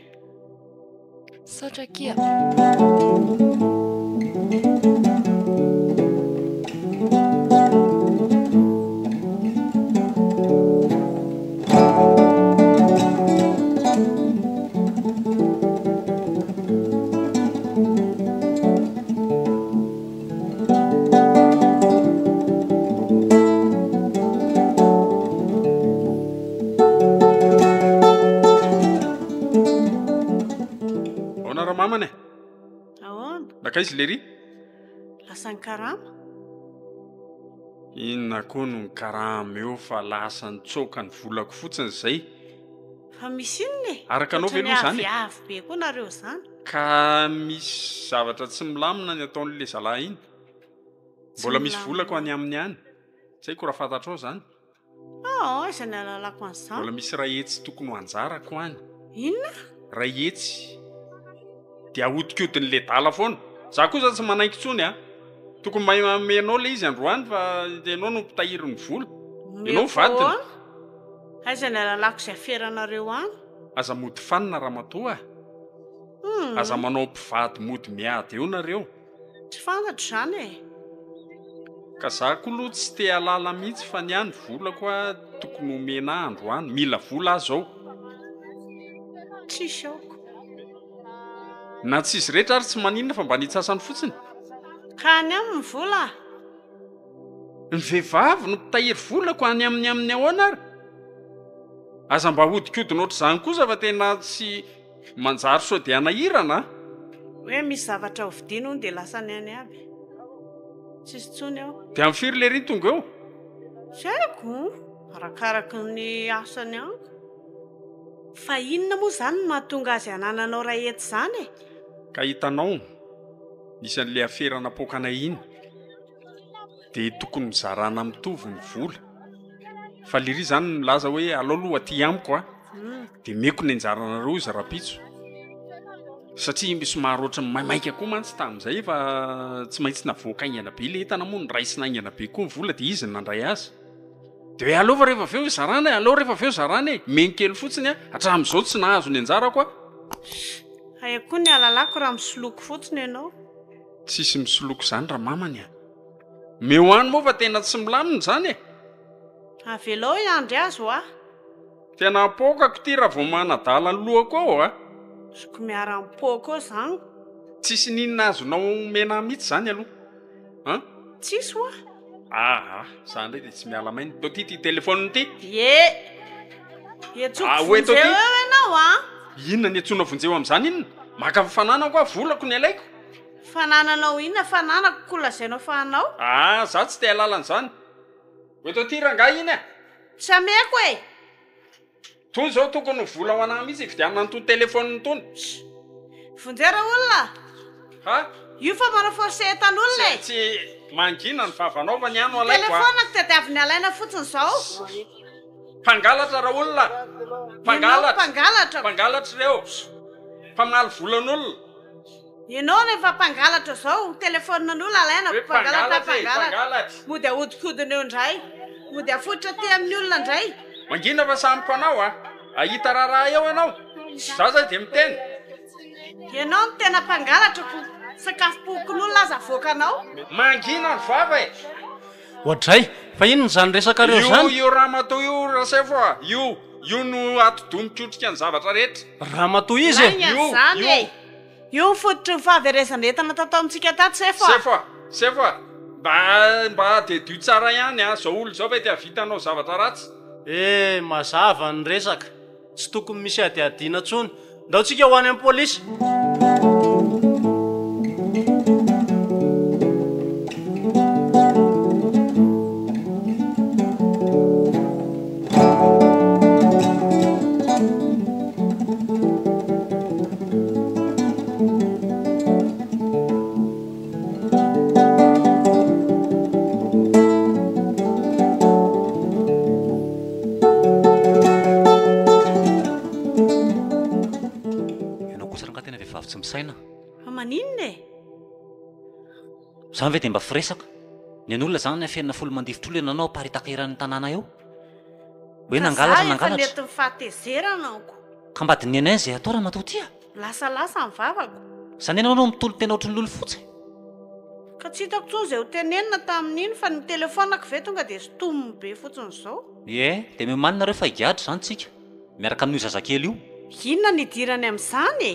Misaotra akia. Ahoana ramamana e? Ahoana? Nankaiza lery? Lasa nikarama. Inona koa no nikarama eo fa lasa nitsoaka ny volako fotsiny izay. Fa misy inona e? Araka anao ve aloha izany e? Ohatran'ny aviavy be koa nareo izany. Ka misy zavatra tsy milamina ny ataon'ilay zalahy iny. Mbola misy volako any aminy any. Tsy haiko raha fantatrao izany. Aa, aiza ny ahalalako an'izany? Mbola misy iray hetsy tokony ho anjarako any. Inona? Iray hetsy. Dia ahodikodin'ilay dala foana. Za kosa tsy manaiky intsony a. Tokony mahay manome anao ilay izy androany fa ianao no mpitahiry ny vola. Ianao Omeko vadiny. ahoana? Aiza ny ahalalako izay aferanareo any? Aza mody fanina ramatoa a. Aza manao mpivady mody miady eo nareo. Tsy fantatro izany e. Ka za koa aloha tsy te halala mihitsy fa ny ahy ny volako a tokony homena ahy androany, mila vola aho zao. Tsisy aoko. Na tsisy rehetra ary tsy maninona fa mba ny antsasany fotsiny. Ka any aminy ny vola a. Ny vehivavy no mpitahiry volako any aminy amin'ny ahoana ary? Aza mba ahodikodina ohatr'izany kosa fa tena tsy manjary sao dia hanahirana a! Hoe misy zavatra ho vidiana hono dia lasany any aby. Tsisy intsony ao. Dia amin'ny firy lery tonga eo? Tsy haiko, arakaraky ny asany any. Fa inona moa izany no mahatonga azy hanananao ray hetsy izany e? Ka hitanao, nisy an'ilay afera napoaka anay iny. Dia tokony mizarana mitovy ny vola. Fa lery izany milaza hoe alao aloha aty amiko a, dia omeko ny anjaranareo izy rahampitso. Satria somary ohatran'ny maimaika koa mantsy tamin'izay fa tsy maintsy navoaka haingana be ilay entana moa, noraisina haingana be koa ny vola dia izy no nandray azy. Dia hoe aleo fa rehefa avy eo zarana e, aleo rehefa avy eo zarana e, omeny kely fotsiny a, hatramin'izao tsy nahazo ny anjarako aho. Hay koa ny alalako raha misoloky fotsiny ianao. Tsisy misoloky izany ramamany a! Meo any moa fa tena tsy milamina izany e! Avelao hiandry azy hoa! Tena apoakako ity raha vao manadala ny lohako ao a! Zoko miara-mipoaka eo izany. Tsisy n'inona azonao omena ahy mihitsy izany aloha an! Tsisy hoa! Aa, za indray dia tsy miala maina. Toa ity ity telephone ity. Ie! Iantsoako vonjeo eo ianao an! Inona ny iantsoana vonjeo amin'izany inona? Maka fananako aho, volako ny alaiko. Fanananao inona? Fananako ko lazainao fa anao? Ah, za tsy te halala an'izany. Hoeto aty rangahy iny a! Tsy ameko e! Tony izao tokony ho vola ho anah mihitsy hividianana an'itony téléphone itony. Vonjeo ra olona! Ha? Io fa manao force entan'olona e! Tsy mangina ny vavanao fa ny ahy no alaiko a! Telephone-ko tadiaviny alaina fotsiny izao. Mpangalatra ra olona! Mpangalatra! Ianao mpangalatra! Mpangalatra ireo! Mpamaly volan'olona! Ianao rehefa mpangalatra zao, telephone n'olona alaina, Hoe mpangalatra mpangalatra e, mpangalatra. mpangalatra. Mody ahodikodina eo indray, mody afoitra aty amin'ny olona indray. Mangina fa samy mpanao a! Ahita raharaha eo ianao. Za zay dia miteny. Ianao no tena mpangalatra ko sakafom-pokonolona aza avoakanao. Mangina ny vava e! Oadray, fa inona izany resakareo Io izany? io ramatoa io Rasefo a! Io, io no atidoha mikotrika ny zavatra rehetra. Ramatoa iza e? Lainga Io, izany io. e! Io ny fototry ny fahaverezana entana tato amintsika tato Sefo a! Sefo a! Sefo a! Mba, mba adidio tsara ihany a! Zao olona izao ve dia hahavita hanao zavatra ratsy? Eh, mazava ny resaka. Tsy tokony misy adiadiana intsony. Ndao tsika ho any amin'ny polisy. Ianao kosa rangahy tena vehivavy tsy misaina. Fa maninona e? Zany ve dia mba firesaka? Ny an'olona zany afenina folo mandifotra olona ianao aparitaka eran'ny tanàna eo. Hoe Fa nangalatra za efa nangalatra. nentin'ny fahatezerana aho. Ka mba dinihana ihany izay atao ramatoa ty a! Lasalasa ny vavako. Zany ianao no mitolo-tena ohatry ny lolo fotsy e! Ka tsy hitako intsony izay ho tenenina tamin'iny fa ny telefaonako ve tonga dia sintominy be fotsiny izao. Ie, dia miomàna nareo fa higadra izany tsika, miaraka amin'io zazakely io. Inona no idirany amin'izany e?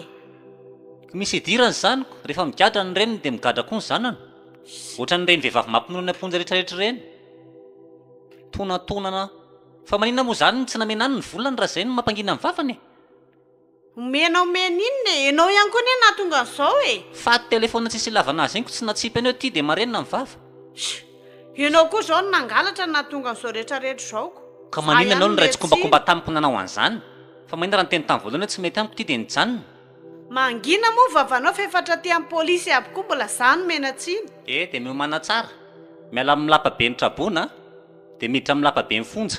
Misy idirany izany ko, rehefa migadra ny reniny dia migadra koa ny zanany. Ohatran'ireny vehivavy mampinono any am-ponja rehetrarehetra ireny. Tonantonana. Fa maninona moa izany no tsy namena any ny volany raha izay no mampangina ny vavany e? Omena omena inona e? Enao ihany koa anie nahatonga an'izao e! Faty telephone tsisy ilavana azy iny ko tsy natsipy an'eo ty de marenina ny vava. Sh! Enao koa izao no nangalatra no nahatonga an'izao rehetra rehetra izao ko! Ka Za maninona ihany enao no no niray mety tsikombakomba tsiny. tamiko nanao an'izany? Fa maninona raha niteny tamin'ny voalohany hoe tsy mety amiko ty de nijanona? Mangina moa vavanao f'efa traty amin'ny polisy aby koa mbola za no mena tsiny. Eh de miomàna tsara, miala amin'ny lapa be ny traboina de miditra amin'ny lapa be ny fonja.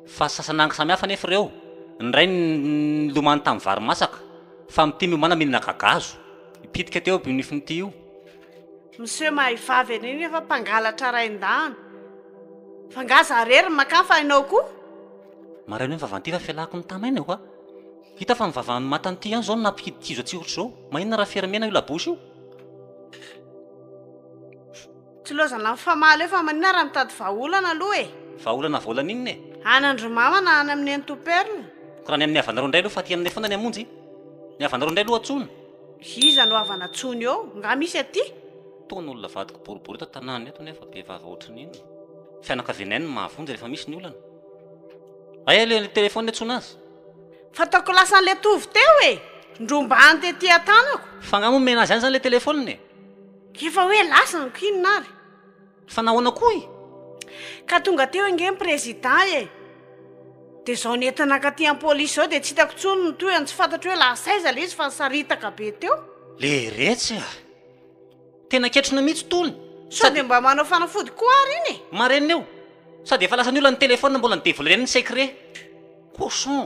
Fa sasanangy samy hafa anefa ireo, ny iray nilomano tamin'ny vary masaka, fa amin'ity miomàna mihinana gagazo. Hipitika teo io nifin'ity io. Monsieur mahay vavy an'iny nefa mpangalatra raindahiny. Fa nga za rery no makany fa enao koa? Maraina io ny vavan'ity fa fialako ny tamaina io a! Hita fa ny vavan'ny matan'ity ihany izao no nampikidikizo antsika ohatr'izao. Maninona raha fery mena io labosy io? Tsy lozana mifamaly eo fa maninona raha mitady vahaolana aloha e! Vahaolana vahaolana inona e? Any an-dry mama na any amin'ny nenitoa Perle? Ko raha ny amin'ny havanareo indray aloha fa aty aminay foana ny hamonjy. Ny havanareo indray aloha antsoina. Iza no havana antsoiny eo? Nga misy aty? Toa ny olona vadiko boribory eto an-tanàna eto nefa be vava ohatry ny inona. Fianakavianay no mahavonjy rehefa misy ny olana. Aiza ilay telephone antsoina azy? Fataoko lasan'ilay tovo teo e! Ndrombahany tety an-tanako. Fa nga moa omena azy ihany izany ilay telephone e? Efa hoe lasany ko inona ary? Fa nahoana koa e? Ka tonga teo ange ny président e! Dia izao nentina nankaty amin'ny polisy izao dia tsy hitako intsony ny tohiny, tsy fantatro hoe lasa aiza ilay izy fa nisaritaka be teo. Leretsy a! Tena ketrina mihitsy tony! Sao dia mba manao fanafody koa ary iny e? Marenina io! Sady efa lasan'ny olona ny téléphone mbola ni-devoler ny secret! Cochon!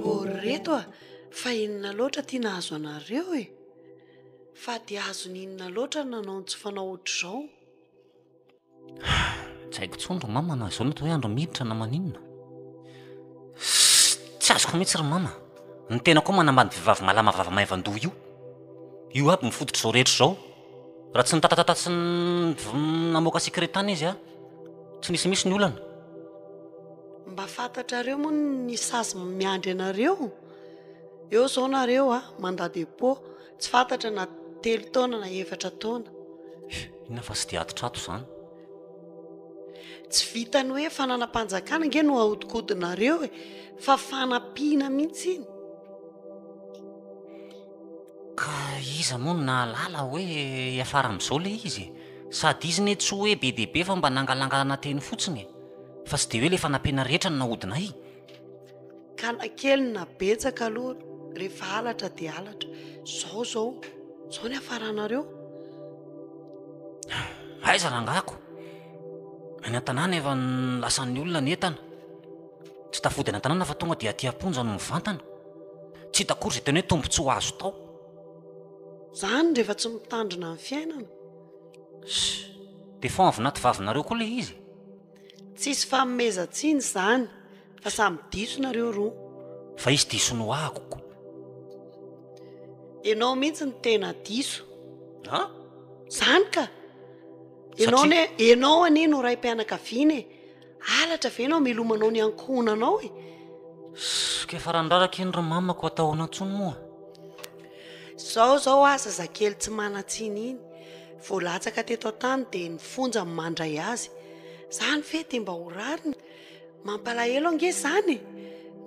Ô ry reto a! Fa inona loatra ty nahazo anareo e? Fa dia azony inona loatra no nanao ny tsy fanao ohatr'izao? Tsy haiko intsony ry mama na izao no atao hoe andro miditra na maninona. Tsy azoko mihitsy ry mama. Ny tena koa manambany vehivavy malama vava maivan-doha io. Io aby ny fototr'izao rehetra izao. Raha tsy nitatatata sy namoaka secret tany izy a, tsy nisy mihitsy ny olana. Mba fantatrareo moa ny sazy miandry anareo? Eo izao nareo a, mandat dépôt, tsy fantatra na telo taona na efatra taona. Inona fa tsy dia atotrato izany. Tsy vitan'ny hoe fananam-panjakana ange no ahodikodinareo e, fa fanampiana mihitsy iny. Ka iza moa no nahalala hoe hiafara amin'izao ilay izy e? Sady izy anie tsy hoe be dia be fa mba nangalangalana teny fotsiny e! Fa tsy dia hoe ilay fanampiana rehetra no nahodinay. Ka na kely na betsaka aloha rehefa halatra dia halatra. Zao zao, zao ny hafaranareo. Aiza rangahako? Any an-tanàna efa lasan'ny olona ny entana. Tsy tafody any an-tanàna fa tonga dia aty am-ponja no mivantana. Tsy hita akory izay tena hoe tombontsoa azo tao. Zany rehefa tsy mitandrina ny fiainana. Ssss, dia fond avy anaty vavinareo koa ilay izy e. Tsisy fanomezan-tsiny izany fa samy diso nareo roa. Fa izy diso noahako ko. Ianao mihitsy no tena diso. An? Zany ka! Ianao anie, ianao anie no raim-pianakaviana e! Halatra ve ianao milomanao ny ankohonanao e? Ssss, ka efa ranoraraka iny ry mama ko atao ahoana intsony moa? Zao zao ah zazakely tsy manan-tsiny iny, vao latsaka teto an-tany dia ny fonja no mandray azy. Zany ve dia mba ho rariny? Mampalahelo ange zany e!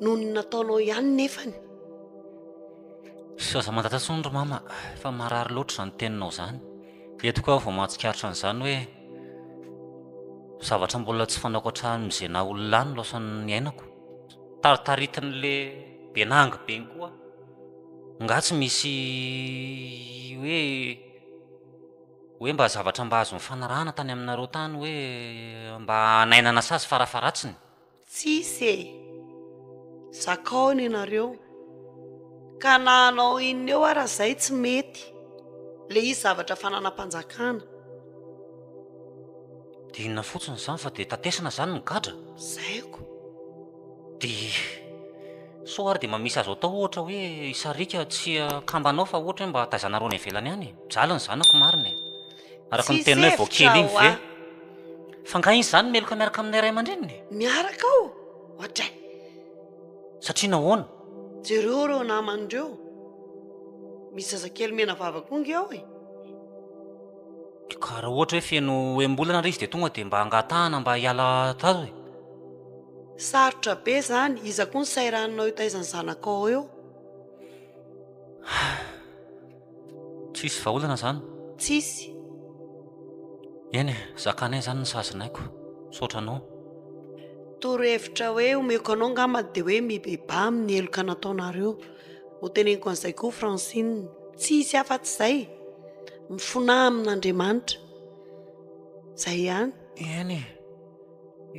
Noho ny nataonao ihany nefany. Ssss, aza mandatsa intsony ry mama, efa marary loatra izany teninao izany. Eto koa aho vao mahatsikaritra an'izany hoe zavatra mbola tsy fanaoko hatramin'izay naha olona ahy no lasa niainako. Taritaritin'le be nangy be iny koa aho. Nga tsy misy hoe hoe mba zavatra mba azo nifanarahana tany aminareo tany hoe mba hanainana sazy farafaharatsiny? Tsisy e! Zakao ny anareo. Ka na hanao inona eo ara zay tsy mety. Le izy zavatra fananam-panjakana. De inona fotsiny izany fa de tatesana izany ny gadra? Zaiko. De sao ary de mba misy azo atao ohatra hoe i Sariaka tsy akambanao fa ohatra hoe mba taizanareo any ivelany any e! Mijaly ny zanako marina e! Araka ny Tsisy teninao hoe vao hevitra kely iny hoa. ve? Fa nga izy izany meloka miaraka aminay ray aman-dreniny e? Miaraka ao? Oadray! Satria nahoana? Jereo ireo namany ireo. Misy zazakely mena vava koa nge ao e! Ka raha ohatra hoe feno enim-bolana ary izy dia tonga dia mba angatahana mba hiala tato e! Sarotra be izany, iza koa no sairaninao hitaiza ny zanakao eo? Tsisy vahaolana izany? Tsisy. Eny e, zakanay izany ny sazinaiko. Misaotra anao. Torohevitra hoe omeko anao angamba dia hoe mibebaha amin'ny heloka nataonareo. Hoteneniko an'izay koa Francine. Tsy hisy afa-tsy izay. Mifonaha amin'Andriamanitra. Izay ihany. Eny e.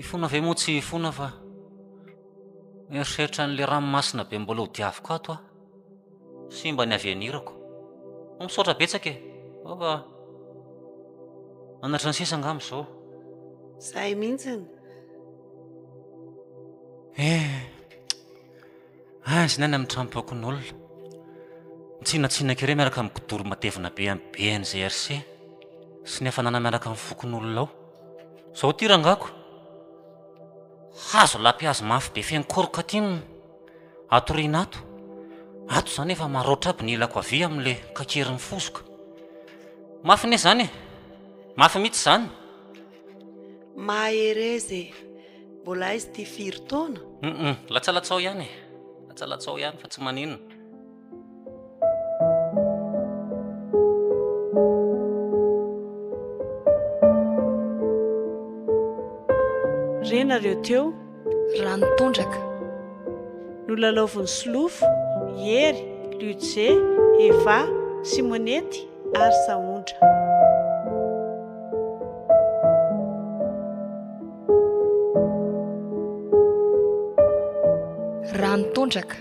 Hifona ve moa tsy hifona fa mieritreritra an'ilay ranomasina be mbola ho diaviko ato aho. Simba ny avenir-ko. Misaotra betsaka e. Fa anatra ny sisa angamba izao. Izay mihitsiny. Eh. Aiza ny any amin'ny tranom-pokonolona. Mitsinatsinaka ery miaraka amin'ny kidoro matevina be amin'ny BNGRC sy ny hafanana miaraka amin'ny fokonolona ao. Izao ity rangako. Hazo lapihazo mafy be feno koroka aty no atoriana ato. Ato izany efa maraotra aby ny ilako havia amin'ilay kakerin'ny fozoka. Mafy anie izany e! Mafy mihitsy izany. Mahereza e! Mbola aiza ity firy taona? Hum, latsalatsao ihany e! Latsalatsao ihany fa tsy maninona. Re nareo teo? Rano tondraka. Nolalaovin'i Solofo, Hery, Ludger, Eva, Simonety ary Sahondra. Rano tondraka.